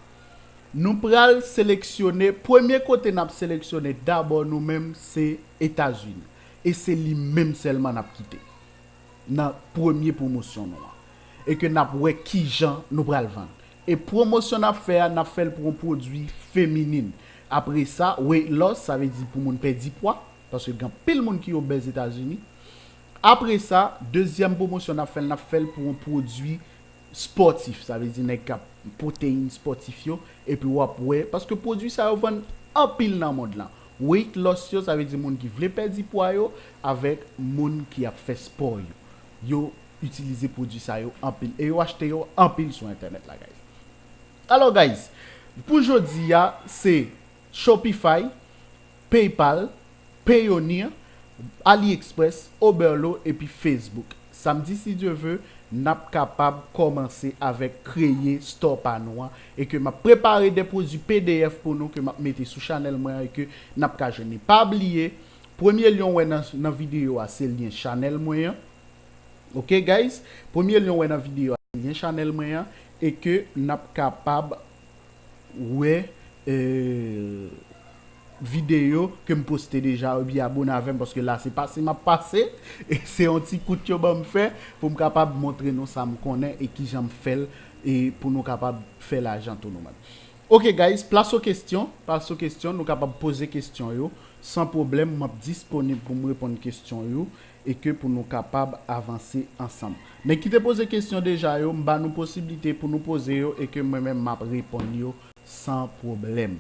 nou pral seleksyone, premye kote n ap seleksyone dabò nou menm se Etazini. E se li menm sèlman n ap kite nan premye pwomosyon nou an. E ke n ap wè kijan nou pral vann. E pwomosyon n ap fè a, n ap fè l pou yon pwodui feminin. Apre sa, weight loss, sa vle di pou moun pèdi pwa, paske gen anpil moun ki obèz Etazini. Apre sa, dezyèm pwomosyon n ap fè l, n ap fè l pou yon pwodui spòtif, sa vle di nèg k ap pwoteyin spòtif yo, epi w ap wè, paske pwodui sa yo vann anpil nan mond lan. Weight loss yo, sa vle di moun ki vle pèdi pwa yo, avèk moun ki ap fè spò yo. Yo itilize pwodui sa yo anpil, e yo achte yo anpil sou entènèt la, guys. Alò, guys, pou jodi a, se Shopify, PayPal, Payoneer, AliExpress, Oberlo epi Facebook. Samdi, si Dye ve, n ap kapab kòmanse avèk kreye store pa nou an e ke m ap prepare de pwodui P D F pou nou ke m ap mete sou chanèl mwen an e ke n ap ka jwenn li. Pa bliye, premye lyen w wè nan, nan videyo a, se lyen chanèl mwen an. Ok, guys? Premye lyen w wè nan videyo a, se lyen chanèl mwen an e ke n ap kapab wè, eh, videyo ke m poste deja, epi abone avè m, paske la se pase m ap pase, e se yon ti kout yo ban m fè pou m kapab montre nou sa m konnen e kijan m fè l, e pou nou kapab fè lajan tou nou menm. Ok, guys, plas o kesyon, plas o kesyon, nou kapab poze kesyon yo san pwoblèm, m ap disponib pou m reponn kesyon yo e ke pou nou kapab avanse ansanm. Nèg ki te poze kesyon deja yo, m ba nou posiblite pou nou poze yo e ke mwen menm m ap reponn yo san pwoblèm.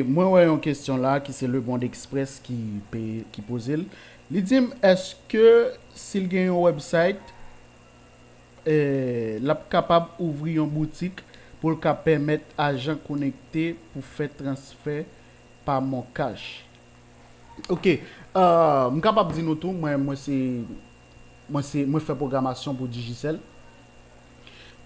Mwen wè yon kesyon la ki se Le Monde Express ki pe-, ki poze l. Li di m, èske si l gen yon website, eh, l ap kapab ouvri yon boutik pou l ka pèmèt ajan konekte pou fè transfè pa MonCash? Ok, Uh, m kapab di nou tou, mwen, mwen se, mwen se, mwen fè pwogramasyon pou Digicel.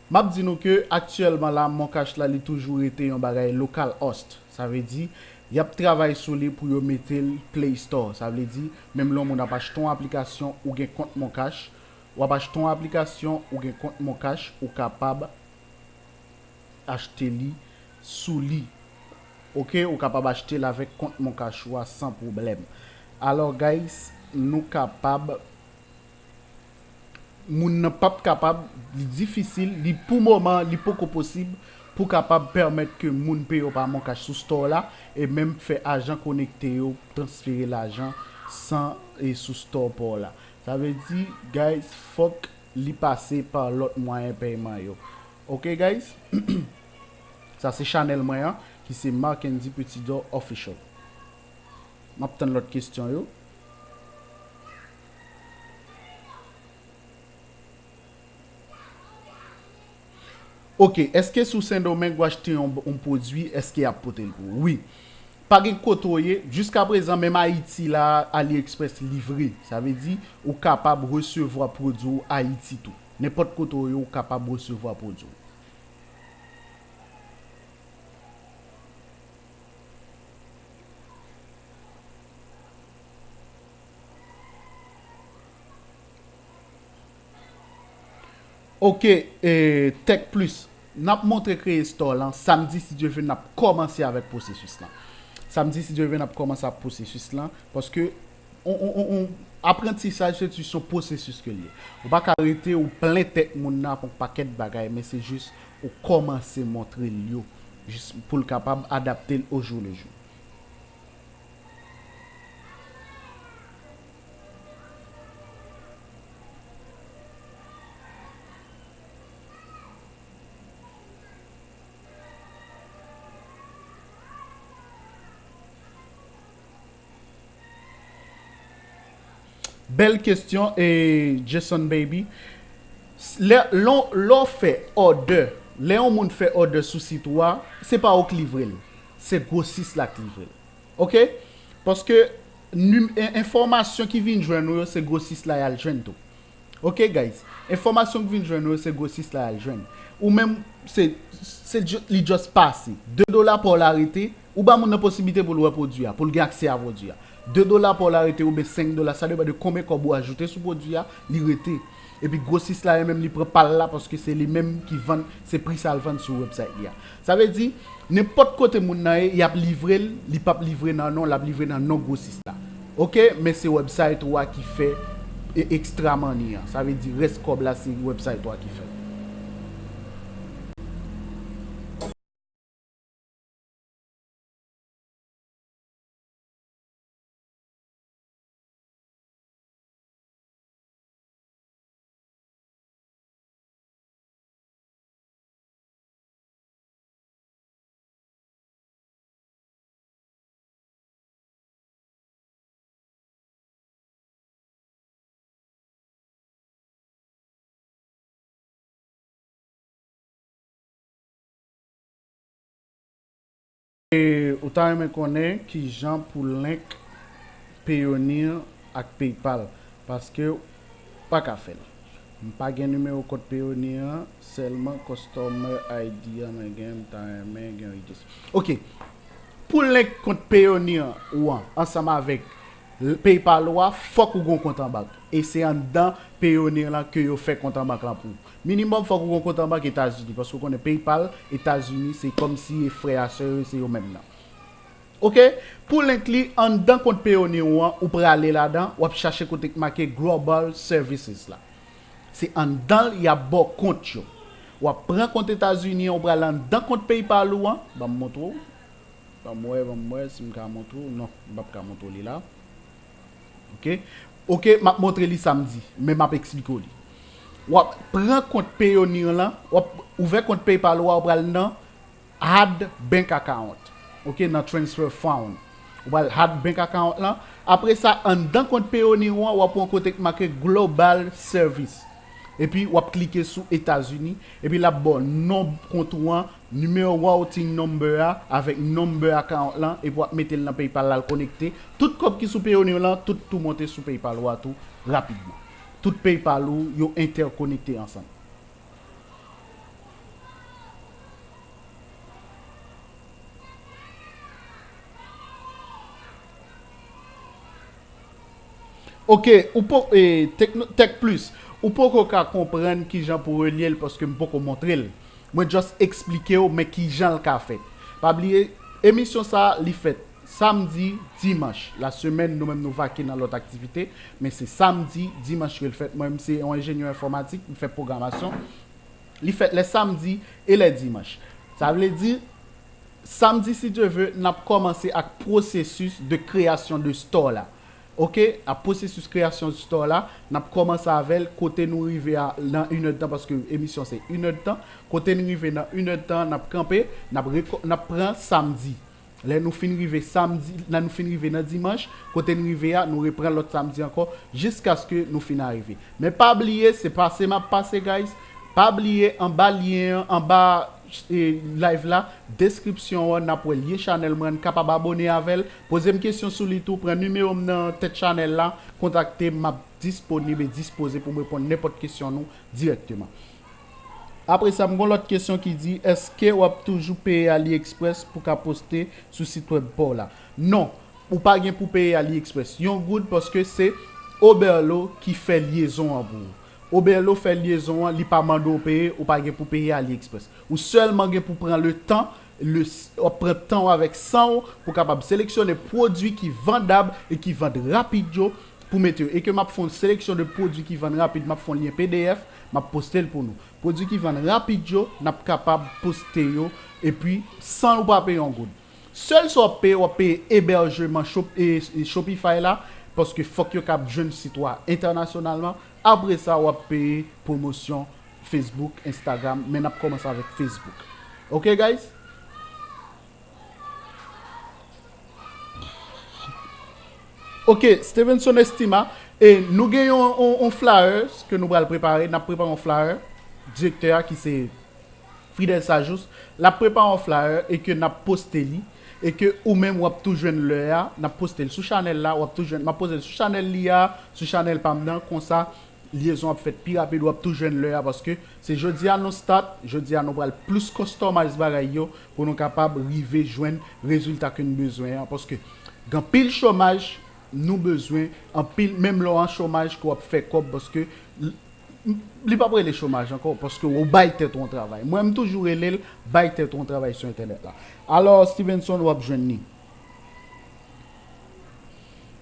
M ap di nou ke aktyèlman la, Moncash la, li toujou rete yon bagay local host. Sa vle di, y ap travay sou li pou yo mete l Play Store. Sa vle di, menm lè yon moun ap achte yon aplikasyon, ou gen kont Moncash, w ap achte yon aplikasyon, ou gen kont Moncash, ou kapab achte li sou li. Oke, ou kapab achte l avèk kont Moncash ou a san pwoblèm. Alò, guys, nou kapab, moun nan p ap kapab, li difisil, li pou moman, li poko posib pou kapab pèmèt ke moun peye w pa Moncash sou store la, e menm fè ajan konekte yo, transfere lajan san e sou store pa w la. Sa vle di, guys, fòk li pase pa lòt mwayen pèyman yo. Oke, guys? Sa se chanèl mwen an, ki se Marckendy Petitdor Official. M ap tann lòt kesyon yo. Oke, èske si w Sendomeng ou achte yon, yon pwodui, èske y ap pote l pou ou? Wi. Pa gen kote w ye, jiskaprezan, menm Ayiti la, AliExpress livre. Sa vle di, ou kapab resevwa pwodui w Ayiti tou. Nenpòt kote w ye, ou kapab resevwa pwodui w. Oke, e, Tech Plus. N ap montre kreye store lan. Samdi, si Dye vle, n ap kòmanse avèk pwosesis lan. Samdi, si Dye vle, n ap kòmanse ak pwosesis lan. Paske on, on, on, on, aprantisaj, se ti, se yon pwosesis ke l ye. Ou pa ka rete, ou plen tèt moun nan ak yon pakèt bagay, men se jis ou kòmanse montre l yo, jis pou l kapab adapte l au jour le jour. Bèl kesyon, e, Jason Baby. S-, lè, lè, lè w fè order, lè yon moun fè order sou sit ou a, se pa ou k livre l. Se gwosis la k livre l. Oke? Paske nim-, en-, enfòmasyon ki vin jwenn ou yo, se gwosis la y al jwenn tou. Oke, guys? Enfòmasyon ki vin jwenn ou yo, se gwosis la y al jwenn. Ou menm, se, se ju-, li just pase. De dola pa w la rete, ou ba moun nan posiblite pou l wè pwodui a, pou l gen aksè a pwodui a. De dola pa w la rete oubyen senk dola, sa depann de konbyen kòb ou ajoute sou pwodui a, li rete. Epi gwosis la yo menm li pran pa l la paske se li menm ki vann, se pri sa l vann sou website li a. Sa vle di, nenpòt kote moun nan ye, y ap livre l, li p ap livre nan non, l ap livre nan non gwosis la. Oke, men se website ou a ki fè e, extra money an. Sa vle di rès kòb la se website ou a ki fè. E, ou ta renmen konnen kijan pou link Payoneer ak PayPal, paske w pa ka fè l. M pa gen nimewo kont Payoneer an, sèlman customer I D an mwen gen, m ta renmen gen I D. Oke. Pou link kont Payoneer ou an ansanm avèk l-, PayPal ou a, fòk ou gon kont an bank. E se anndan Payoneer lan ke yo fè kont an bank lan pou ou. Minimòm fòk ou gon kont an bank Etazini, paske w konnen PayPal, Etazini, se kòmsi e frè a sè yo, se yo menm nan. Oke? Pou link li, anndan kont Payoneer ou an, ou prale ladan, w ap chache kote k make Global Services la. Se anndan l y ap ba w kont yo. W ap pran kont Etazini an, ou prale anndan kont PayPal ou an, ban m montre w. Ban m wè, ban m wè si m ka montre w. Non, m p ap ka montre w li la. Oke? Oke, m ap montre li samdi, men m ap eksplike w li. W ap pran kont Payoneer lan, w ap ouvè kont PayPal ou a, ou pral nan Add Bank Account. Oke, nan Transfer Fund. Ou pral add bank account lan. Apre sa, anndan kont Payoneer ou an, w ap wè yon kote k make Global Service. Epi, w ap klike sou Etazini. Epi, l ap ba w non kont ou an, nimewo routing number a avèk number account lan, epi w ap mete l nan PayPal la, l konekte. Tout kòb ki sou Payoneer lan, tout tou monte sou PayPal ou a tou rapidman. Tout PayPal ou yo entèkonekte ansanm. Ok, ou po, e, Tekno- Tech Plus, ou poko ka konprann kijan pou relye l paske m poko montre l. Mwen just eksplike w, men kijan l ka fèt. Pa bliye, emisyon sa a, li fèt samdi, dimanch. Lasemèn, nou menm nou vake nan lòt aktivite, men se samdi, dimanch ke l fèt. Mwen menm se yon enjenyè enfòmatik, m fè pwogramasyon. Li fèt lè samdi e lè dimanch. Sa vle di, samdi, si Dye ve, n ap kòmanse ak pwosesis de kreyasyon de store la. Ok, ak pwosesis kreyasyon store la, n ap kòmanse avè l kote nou rive a nan inèdtan, paske emisyon se inèdtan. Kote n rive nan inèdtan, n ap kanpe, n ap reko- n ap pran samdi. Lè nou fin rive samdi, lè nou fin rive nan dimanch, kote n rive a, nou repran lòt samdi ankò, jiskaske nou fin arive. Men pa bliye, se pase m ap pase, guys. Pa bliye, anba lyen an, anba, e, live la, deskripsyon an, n ap wè lyen chanèl mwen, n kapab abone avè l. Poze m kesyon sou li tou, pran nimewo m nan tèt chanèl la, kontakte m, m ap disponib e dispoze pou m reponn nenpòt kesyon nou dirèkteman. Apre sa, m gon lòt kesyon ki di, èske w ap toujou peye AliExpress pou ka poste sou sit wèb pa w la? Non, ou pa gen pou peye AliExpress yon goud, paske se Oberlo ki fè lyezon an pou ou. Oberlo fè lyezon an, li pa mande w peye, ou pa gen pou peye AliExpress. Ou sèlman gen pou pran le tan, le, w ap pran tan w avèk san w pou kapab seleksyone pwodui ki vandab e ki vann rapid yo pou mete yo. E ke m ap fè yon seleksyon de pwodui ki vann rapid, m ap fè yon lyen P D F, m ap poste l pou nou. Pwodui ki vann rapid yo, n ap kapab poste yo, epi san ou pa peye yon goud. Sèl sa w ap peye, w ap peye ebèjeman Shop- e- e Shopify la, paske fòk yo kab jwenn sit ou a entènasyonalman. Apre sa, w ap peye pwomosyon Facebook, Instagram, men n ap kòmanse avèk Facebook. Ok, guys? Ok, Stevenson Estima, e nou gen yon, yon, yon flyers ke nou pral prepare, n ap prepare yon flyer, direktè a ki se Fidel Sajous, l ap prepare yon flyer e ke n ap poste li, e ke ou menm w ap tou jwenn lè a, n ap poste l sou chanèl la, w ap tou jwenn, m ap poste l sou chanèl li a, sou chanèl pa m nan, konsa, lyezon ap fèt pi rapid, w ap tou jwenn lè a, paske se jodi a nou start, jodi a nou pral plis customize bagay yo pou nou kapab rive jwenn rezilta ke n bezwen an, paske gen anpil chomaj, nou bezwen anpil, menm lè w an chomaj ke w ap fè kòb, paske l- li p ap rele chomaj ankò, paske w bay tèt ou yon travay. Mwen, m toujou rele l bay tèt ou yon travay sou entènèt la. Alò, Stevenson, w ap jwenn li.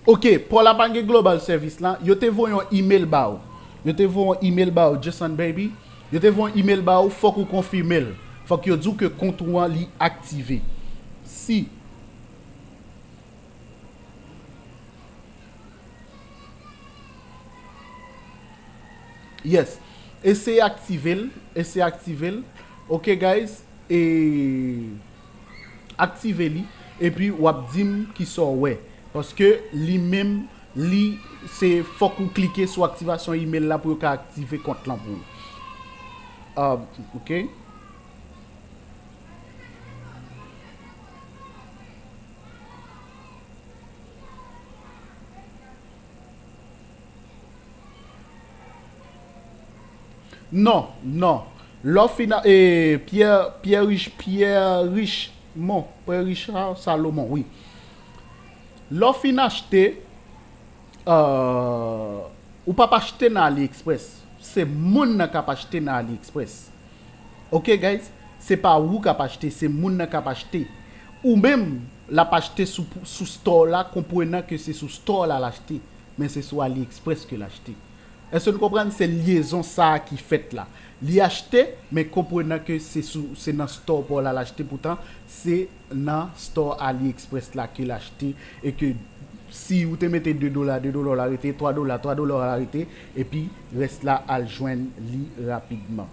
Ok, pa w la pa gen Global Service la, yo te voye yon email ba ou. Yo te voye yon email ba ou, Jason Baby. Yo te voye yon email ba ou, fòk ou konfime l. Fòk yo di w ke kont ou an li aktive. Si. Yes. Eseye aktive l. Eseye aktive l. Ok, guys. E aktive li. Epi w ap di m kisa w wè. Paske li menm, li, se fòk ou klike sou aktivasyon email la pou yo ka aktive kont lan pou ou. Ah, ok. Non, non. Lè w fin a- e, Pierre, Pierre Rich, Pierre Richemont, Pierre Richard Salomon, wi. Lè w fin achte, euh, ou p ap achte nan AliExpress. Se moun nan k ap achte nan AliExpress. Ok, guys? Se pa ou k ap achte, se moun nan k ap achte. Ou menm, l ap achte sou, sou store la, konprenan ke se sou store la l achte, men se sou AliExpress ke l achte. Èske nou konprann? Se lyezon sa a ki fèt la. Li achte, men konprenan ke se sou, se nan store pa w la l achte, poutan se nan store AliExpress la ke l achte, e ke si ou te mete de dola, de dola w la rete, twa dola, twa dola w la rete, epi rès la al jwenn li rapidman.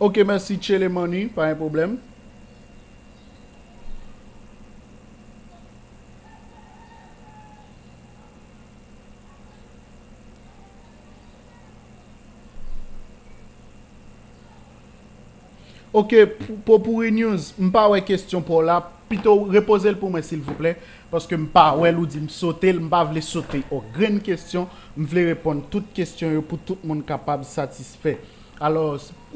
Ok, mèsi Tchele Money, pa gen pwoblèm. Ok, pou, pou Pouri News, m pa wè kesyon pa w la. Pito repoze l pou mwen, silvouplè, paske m pa wè l, ou di m sote l, m pa vle sote yon grenn kesyon. M vle reponn tout kesyon yo pou tout moun kapab satisfè. Alò,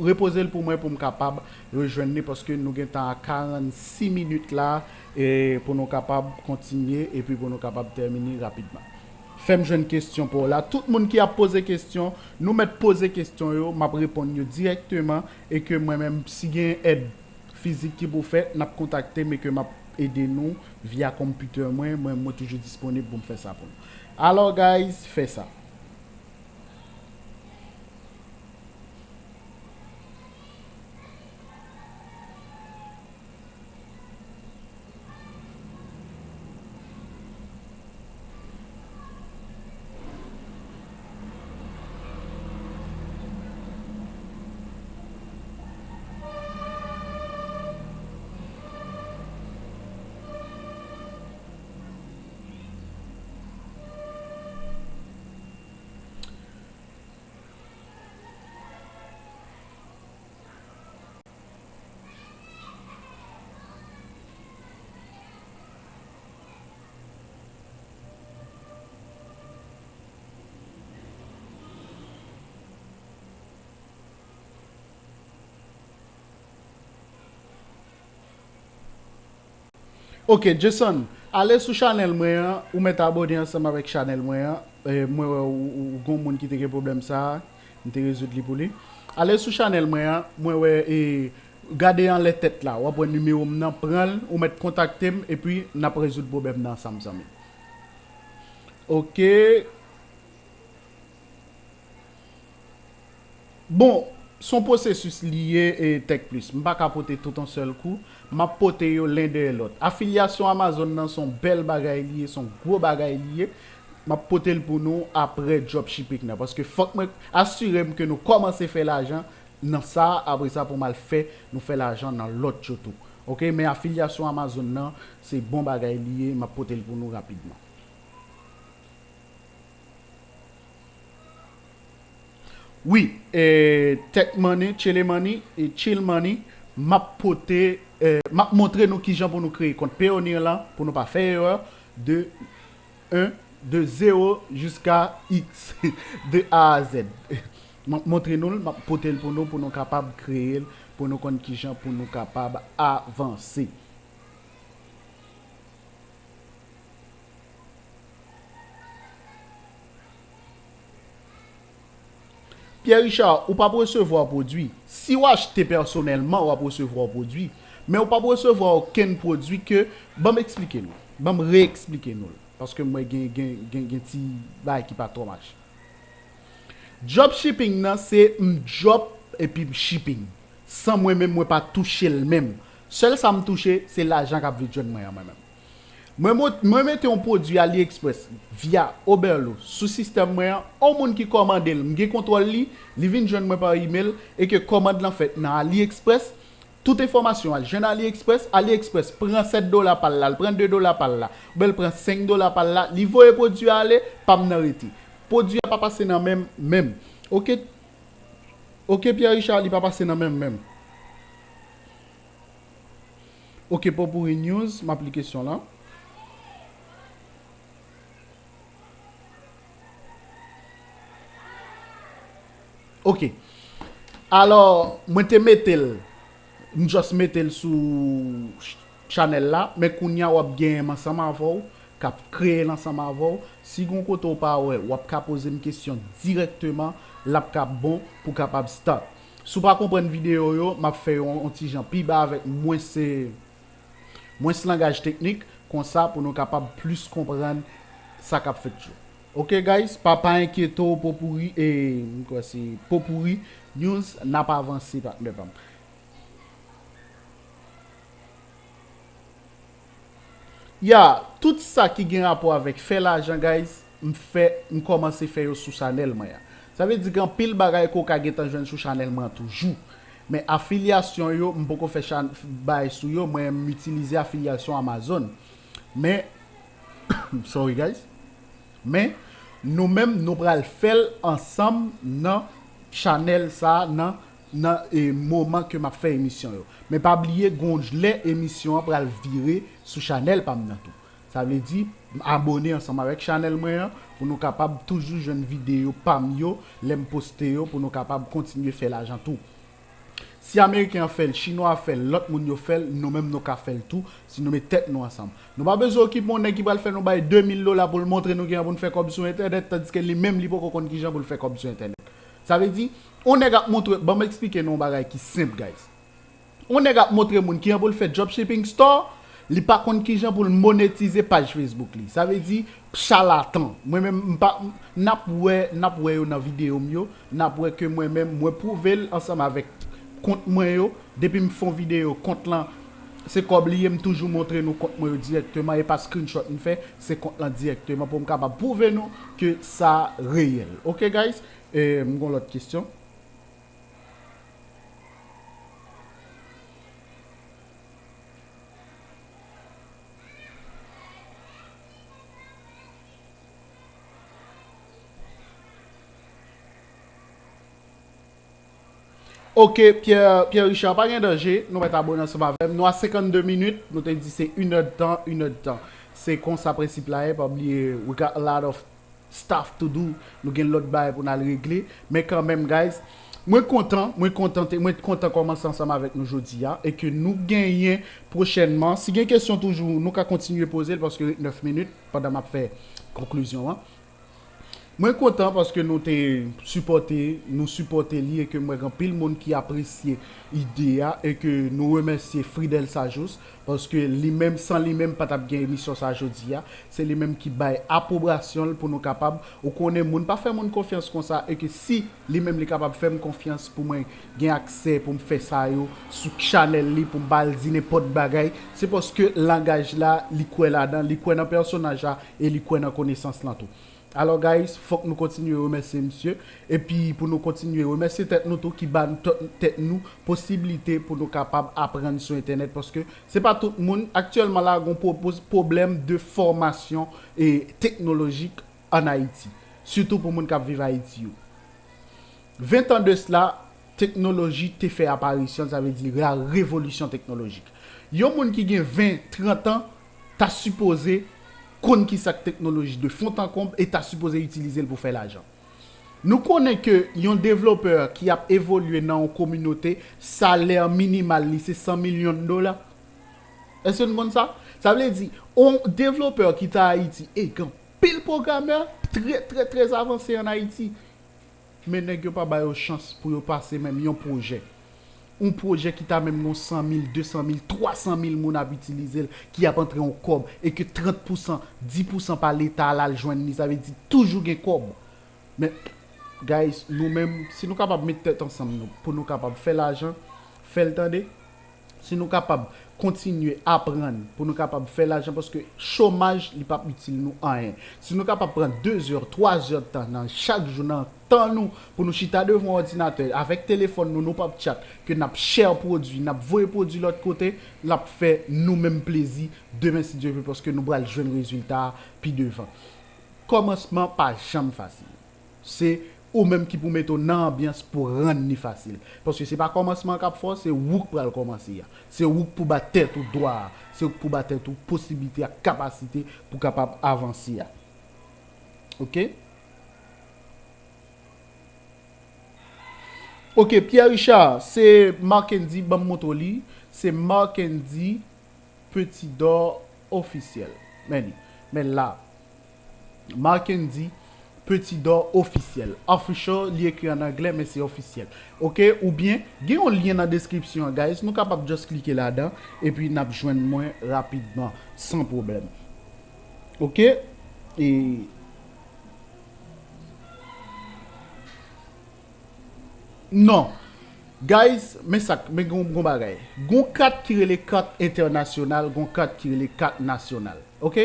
repoze l pou mwen pou m kapab rejwenn li, paske nou gentan a karannsis minit la, e pou nou kapab kontinye, epi pou nou kapab tèmine rapidman. Fè m jwenn kesyon pa w la. Tout moun ki ap poze kesyon, nou mèt poze kesyon yo, m ap reponn yo dirèkteman, e ke mwen menm, si gen èd fizik ki pou fèt, n ap kontakte m e ke m ap ede nou via konpitè mwen. Mwen, mwen toujou disponib pou m fè sa pou nou. Alò, guys, fè sa. Ok, Jason, ale sou chanèl mwen an, ou mèt abòne ansanm avèk chanèl mwen an. E, mwen wè ou, ou, ou gon moun ki te gen pwoblèm sa a, m te rezoud li pou li. Ale sou chanèl mwen an, mwen wè, e, gade anlè tèt la, w ap wè nimewo m nan, pran l, ou mèt kontakte m, epi n ap rezoud pwoblèm nan ansanm, zanmi. Ok. Bon, se yon pwosesis li ye, e, Tech Plus. M pa ka pote tout yon sèl kou. M ap pote yo len dèyè lòt. Afilyasyon Amazon nan se yon bèl bagay li ye, se yon gwo bagay li ye. M ap pote l pou nou apre dropshipping nan. Paske fòk mwen asire m ke nou kòmanse fè lajan nan sa, apre sa pou m al fè nou fè lajan nan lòt yo tou. Ok, men afilyasyon Amazon nan, se bon bagay li ye, m ap pote l pou nou rapidman. Wi, e, Tech Money, Chile Money, e Chill Money, m ap pote, e, m ap montre nou kijan pou nou kreye kont Payoneer lan, pou nou pa fè erè, de un, de zéro jusqu'à X, de A à Z. M ap montre nou l, m ap pote l pou nou, pou nou kapab kreye l, pou nou konn kijan pou nou kapab avanse. Pierre Richard, ou p ap resevwa pwodui. Si w achte pèsonèlman, w ap resevwa pwodui. Men ou p ap resevwa okenn pwodui ke, ban m eksplike nou. Ban m re-eksplike nou l. Paske m wè gen, gen, gen, gen ti bagay ki pa twò mache. Dropshipping nan, se m drop epi m shipping. San mwen menm, mwen pa touche l menm. Sèl sa m touche, se lajan k ap vin jwenn mwen an mwen menm. Mwen, mwen mete yon pwodui AliExpress via Oberlo sou sistèm mwen an. Yon moun ki kòmande l, m gen kontwòl li, li vin jwenn mwen pa email, e ke kòmand lan fèt nan AliExpress. Tout enfòmasyon al jwenn AliExpress. AliExpress pran sèt dola pa l la, l pran de dola pa l la, oubyen l pran senk dola pa l la, li voye pwodui a ale, pa m nan rete. Pwodui a pa pase nan men m menm. Ok, ok, Pierre Richard, li pa pase nan men m menm. Ok, Popouri News, m ap li kesyon lan. Ok. Alò, mwen te mete l, m just mete l sou ch-, chanèl la, men kounye a w ap genyen m ansanm avè w, k ap kreye l ansanm avè w. Si gon kote w pa wè, w ap ka poze m kesyon dirèkteman, l ap ka bon pou kapab start. Si w pa konprann videyo yo, m ap fè yo yon ti jan pi ba avèk mwens, mwens langaj teknik, konsa pou nou kapab plis konprann sa k ap fèt yo. Ok, guys, pa, pa enkyete w, Popouri, e, m kwè se Popouri News, n ap avanse, patnè pa m. Ya, tout sa ki gen rapò avèk fè lajan, guys, m fè, m kòmanse fè yo sou chanèl mwen an. Sa vle di gen anpil bagay ke w ka gentan jwenn sou chanèl mwen an toujou. Men afilyasyon yo, m poko fè chan-, bay sou yo, mwen m itilize afilyasyon Amazon. Men, sorry guys. Men, nou menm, nou pral fè l ansanm nan chanèl sa a, nan nan e, moman ke m ap fè emisyon yo. Men pa bliye, gon lè emisyon an pral vire sou chanèl pa m nan tou. Sa vle di, abone ansanm avèk chanèl mwen an pou nou kapab toujou jwenn videyo pa m yo lè m poste yo pou nou kapab kontinye fè lajan tou. Si Ameriken an fè l, Chinwa a fè l, lòt moun yo fè l, nou menm nou ka fè l tou si nou met tèt nou ansanm. Nou pa bezwen okipe yon nèg ki pral fè nou bay de mil dola pou l montre nou kijan pou n fè kòb sou entènèt, tandiske li menm li poko konn kijan pou l fè kòb sou entènèt. Sa vle di, yon nèg ap montre, ban m eksplike nou yon bagay ki senp, guys. Yon nèg ap montre moun kijan pou l fè dropshipping store, li pa konn kijan pou l monetize paj Facebook li. Sa vle di, chalatan. Mwen menm, m pa, n ap wè, n ap wè yo nan videyo m yo, n ap wè ke mwen menm, mwen pwouve l ansanm avèk kont mwen yo. Depi m fè yon videyo, kont lan, se kòb li ye, m toujou montre nou kont mwen yo dirèkteman, e pa screenshot m fè, se kont lan dirèkteman pou m kapab pwouve nou ke sa reyèl. Ok, guys? E, m gon lòt kesyon. Ok, Pierre, Pierre Richard, pa gen danje, nou mèt abone ansanm avè m. Nou a senkannde minit, nou te di se inèdtan, inèdtan. Se konsa prensip la ye, pa bliye, we got a lot of stuff to do. Nou gen lòt bagay pou n al regle. Men kanmenm, guys, mwen kontan, mwen kontan, te- mwen kontan kòmanse ansanm avèk nou jodi a, e ke nou genyen pwochènman. Si gen kesyon toujou, nou ka kontinye poze l, paske ret nèf minit pandan m ap fè konklizyon an. Mwen kontan paske nou te sipòte, nou sipòte li e ke m wè gen anpil moun ki apresye ide a e ke nou remèsye Fridel Sajous paske li menm, san li menm pa t ap gen emisyon sa jodi a. Se li menm ki bay apwobrasyon l pou nou kapab, ou konnen moun pa fè moun konfyans konsa e ke si li menm li kapab fè m konfyans pou mwen gen aksè pou m fè sa yo sou chanèl li, pou m ba l di nenpòt bagay, se paske langaj la, li kwè ladan, li kwè nan pèsonaj la e li kwè nan konesans lan tou. Alò, guys, fòk nou kontinye remèsye misye. Epi pou nou kontinye remèsye tèt nou tou ki ba nou tèt nou posiblite pou nou kapab aprann sou entènèt. Paske se pa tout moun. Aktyèlman la, gon pwopoz pwoblèm de fòmasyon e teknolojik ann Ayiti. Sitou pou moun k ap viv Ayiti yo. Ven tan de sla, teknoloji te fè aparisyon l, sa vle di la revolisyon teknolojik. Yon moun ki gen ven, trant an, ta sipoze konn kisa k teknoloji de fon an konb e ta sipoze itilize l pou fè lajan. Nou konnen ke yon devlopè ki ap evolye nan yon kominote, salè minimal li se san milyon dola. Èske nou konn sa? Sa vle di, yon devlopè ki ta Ayiti, e gen anpil pwogramè trè, trè, trè avanse ann Ayiti. Men nèg yo pa ba yo chans pou yo pase menm yon pwojè. Yon pwojè ki ta menm gon san mil, de san mil, twa san mil moun ap itilize l, ki ap antre yon kòb, e ke trant pousan, dis pousan pa Leta al al jwenn li, sa vle di toujou gen kòb. Men, guys, nou menm, si nou kapab met tèt ansanm nou, pou nou kapab fè lajan, fè l tande. Si nou kapab kontinye aprann pou nou kapab fè lajan, paske chomaj, li p ap itil nou anyen. Si nou kapab pran de zè, twa zè tan nan chak jou, nan tan nou, pou nou chita devan yon òdinatè, avèk telefòn nou, nou p ap chat, ke n ap share pwodui, n ap voye pwodui lòt kote, l ap fè nou menm plezi demen, si Dye vle, paske nou pral jwenn rezilta a pi devan. Kòmansman pa janm fasil. Se ou menm ki pou mete w nan anbyans pou rann li fasil. Paske se pa kòmansman an k ap fè w, se ou k pral kòmanse a. Se ou k pou ba tèt ou dwa a. Se ou k pou ba tèt ou posiblite ak kapasite pou kapab avanse a. Ok? Ok, Pierre Richard, se Marckendy, ban m montre w li. Se Marckendy Petit Dor Officiel. Men li. Men la. Marckendy Petit Dor Officiel. Official, li ekri an anglè, men se ofisyèl. Ok? Oubyen, gen yon lyen nan deskripsyon an, guys. Nou kapab just klike ladan, epi n ap jwenn mwen rapidman, san pwoblèm. Ok? E Non. Guys, men sa k, men gon, gon bagay. Gon kat ki rele kat entènasyonal, gon kat ki rele kat nasyonal. Ok?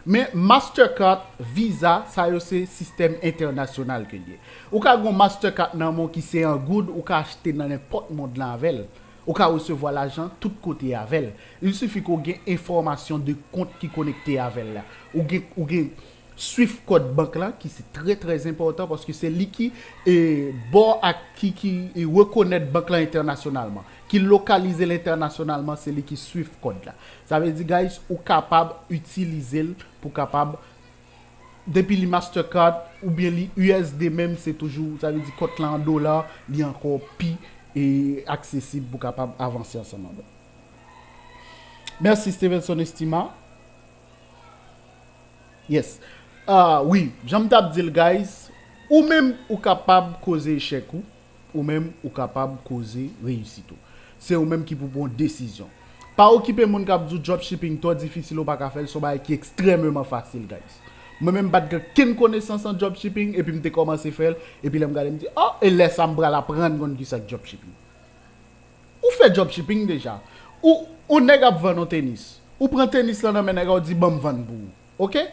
Men Mastercard, Visa, sa yo se sistèm entènasyonal ke l ye. Ou ka gon Mastercard nan men w ki se an goud, ou ka achte nan nenpòt mond lan avè l. Ou ka resevwa lajan tout kote avè l. Il sifi ke w gen enfòmasyon de kont ki konekte avè l la. Ou gen, ou gen Swift kòd bank la, ki se trè, trè enpòtan, paske se li ki, e, ba w ak ki, ki, e, rekonèt bank la entènasyonalman, ki lokalize l entènasyonalman, se li ki Swift kòd la. Sa vle di, guys, ou kapab itilize l pou kapab, depi li Mastercard oubyen li U S D menm, se toujou, sa vle di kòt la an dola, li ankò pi, e, aksesib pou kapab avanse ansanm avè l. Mèsi, Stevenson Estima. Yes. Ah, wi, jan m t ap di l, guys, ou menm ou kapab koze echèk ou, ou menm ou kapab koze reyisit ou. Se ou menm ki pou pran desizyon. Pa okipe moun k ap di w dropshipping twò difisil, ou pa ka fè l, se yon bagay ki ekstrèmeman fasil, guys. Mwen menm, m pa t gen kenn konesans an dropshipping, epi m te kòmanse fè l, epi lè m gade, m di, oh, e lè sa m pral aprann konn kisa k dropshipping. Ou fè dropshipping deja. Ou, ou nèg ap vann yon tenis. Ou pran tenis lan nan men nèg la, ou di, ban m vann pou ou. Oke?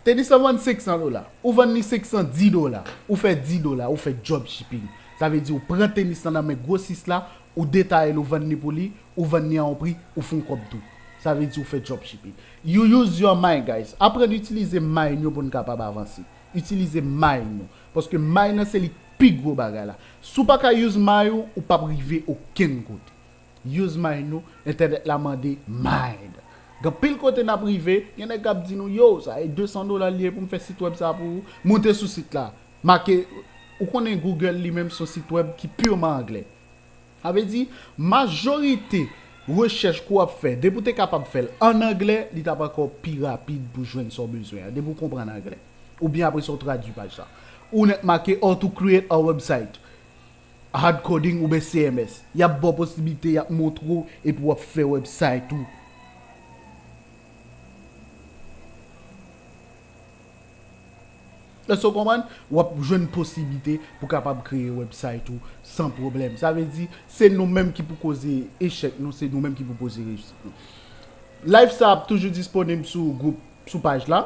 Tenis lan vann senk san dola. Ou vann li senk san di dola. Ou fè di dola, ou fè dropshipping. Sa vle di ou pran tenis lan nan men gwosis la, ou detaye l, ou vann li pou li, ou vann li a yon pri, ou fè yon kòb tou. Sa vle di ou fè dropshipping. You use your mind, guys. Aprann itilize mind nou pou n kapab avanse. Itilize mind nou. Paske mind nan se li k pi gwo bagay la. Si w pa ka use mind ou, ou p ap rive okenn kote. Use mind nou, entènèt la mande mind. Gen anpil kote n ap rive, gen nèg k ap di nou, yo, sa e de san dola l ye pou m fè sit wèb sa pou ou. Moute sou sit la. Make, ou konnen Google li menm se yon sit wèb ki pirman anglè. Sa vle di, majorite rechèch ke w ap fè, depi w te kapab fè l ann anglè, li t ap ankò pi rapid pou jwenn sa w bezwen an, depi w konprann anglè. Oubyen apre sa, w tradui paj sa. Ou nèt make how to create a website, hard coding oubyen C M S. Y ap ba w posiblite, y ap montre w, epi w ap fè website ou. Èske w konprann? W ap jwenn posiblite pou kapab kreye website ou san pwoblèm. Sa vle di, se nou menm ki pou koze echèk nou, se nou menm ki pou koze reyisit nou. Live sa ap toujou disponib sou gwoup, sou paj la,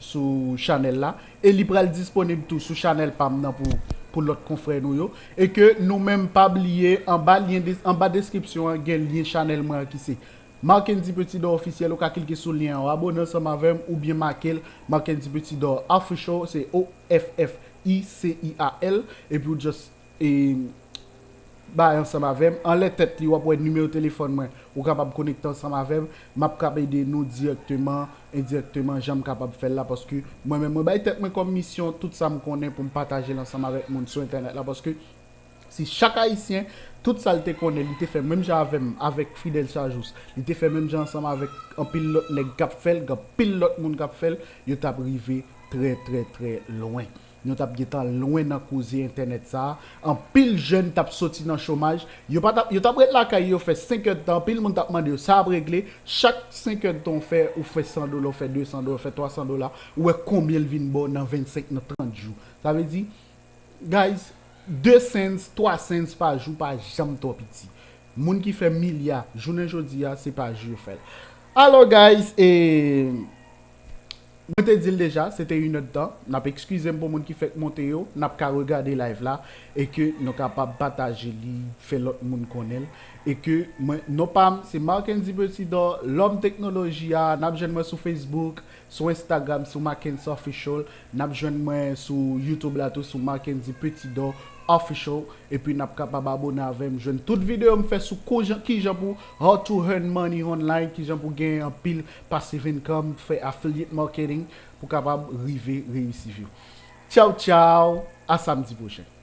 sou chanèl la, e li pral disponib tou sou chanèl pa m nan pou, pou lòt konfrè nou yo, e ke nou menm pa bliye, anba lyen de-, anba deskripsyon an, gen lyen chanèl mwen an ki se Marckendy Petit Dor Officiel, ou ka klike sou lyen an, w abone ansanm avè m, oubyen make l, Marckendy Petit Dor Official, se O F F I C I A L, epi w just, e, bay ansanm avè m. Anlè tèt li, w ap wè nimewo telefòn mwen, ou kapab konekte ansanm avè m, m ap kab ede nou dirèkteman, endirèkteman, jan m kapab fè l la, paske mwen menm, mwen bay tèt mwen kòm misyon, tout sa m konnen pou m pataje l ansanm avèk moun sou entènèt la, paske si chak Ayisyen, tout sa l te konnen, li te fè menm jan avè m, avèk Fidel Chajous, li te fè menm jan ansanm avèk anpil lòt nèg k ap fè l, gen anpil lòt moun k ap fè l, yo t ap rive trè, trè, trè lwen. Nou t ap gentan lwen nan koze entènèt sa a. Anpil jèn t ap soti nan chomaj. Yo pa t ap, yo t ap ret lakay yo fè senk èdtan. Anpil moun t ap mande yo sa ap regle. Chak senk èdtan w fè, ou fè san dola, ou fè de san dola, ou fè twa san dola. Ou wè konbyen l vin ba w nan vennsenk, nan trant jou. Sa vle di, guys, de cents, twa cents pa jou pa janm twò piti. Moun ki fè milya, jounen jodi a, se pa jou yo fè l. Alò, guys, e, mwen te di l deja, se te inèdtan. N ap ekskize m pou moun ki fèk monte yo. N ap ka regade live la e ke nou kapab pataje li, fè lòt moun konnen l. E ke mwen, non pa m, se Marckendy Petit Dor, lòm teknoloji a. N ap jwenn mwen sou Facebook, sou Instagram, sou Marckendy Official. N ap jwenn mwen sou YouTube la tou, sou Marckendy Petit Dor Official. Epi n ap kapab abone avè m, jwenn tout videyo m fè sou kojan, kijan pou how to earn money online, kijan pou gen anpil passive income, fè affiliate marketing pou kapab rive reyisi vi w. Tchaw, tchaw, a samdi pwochen.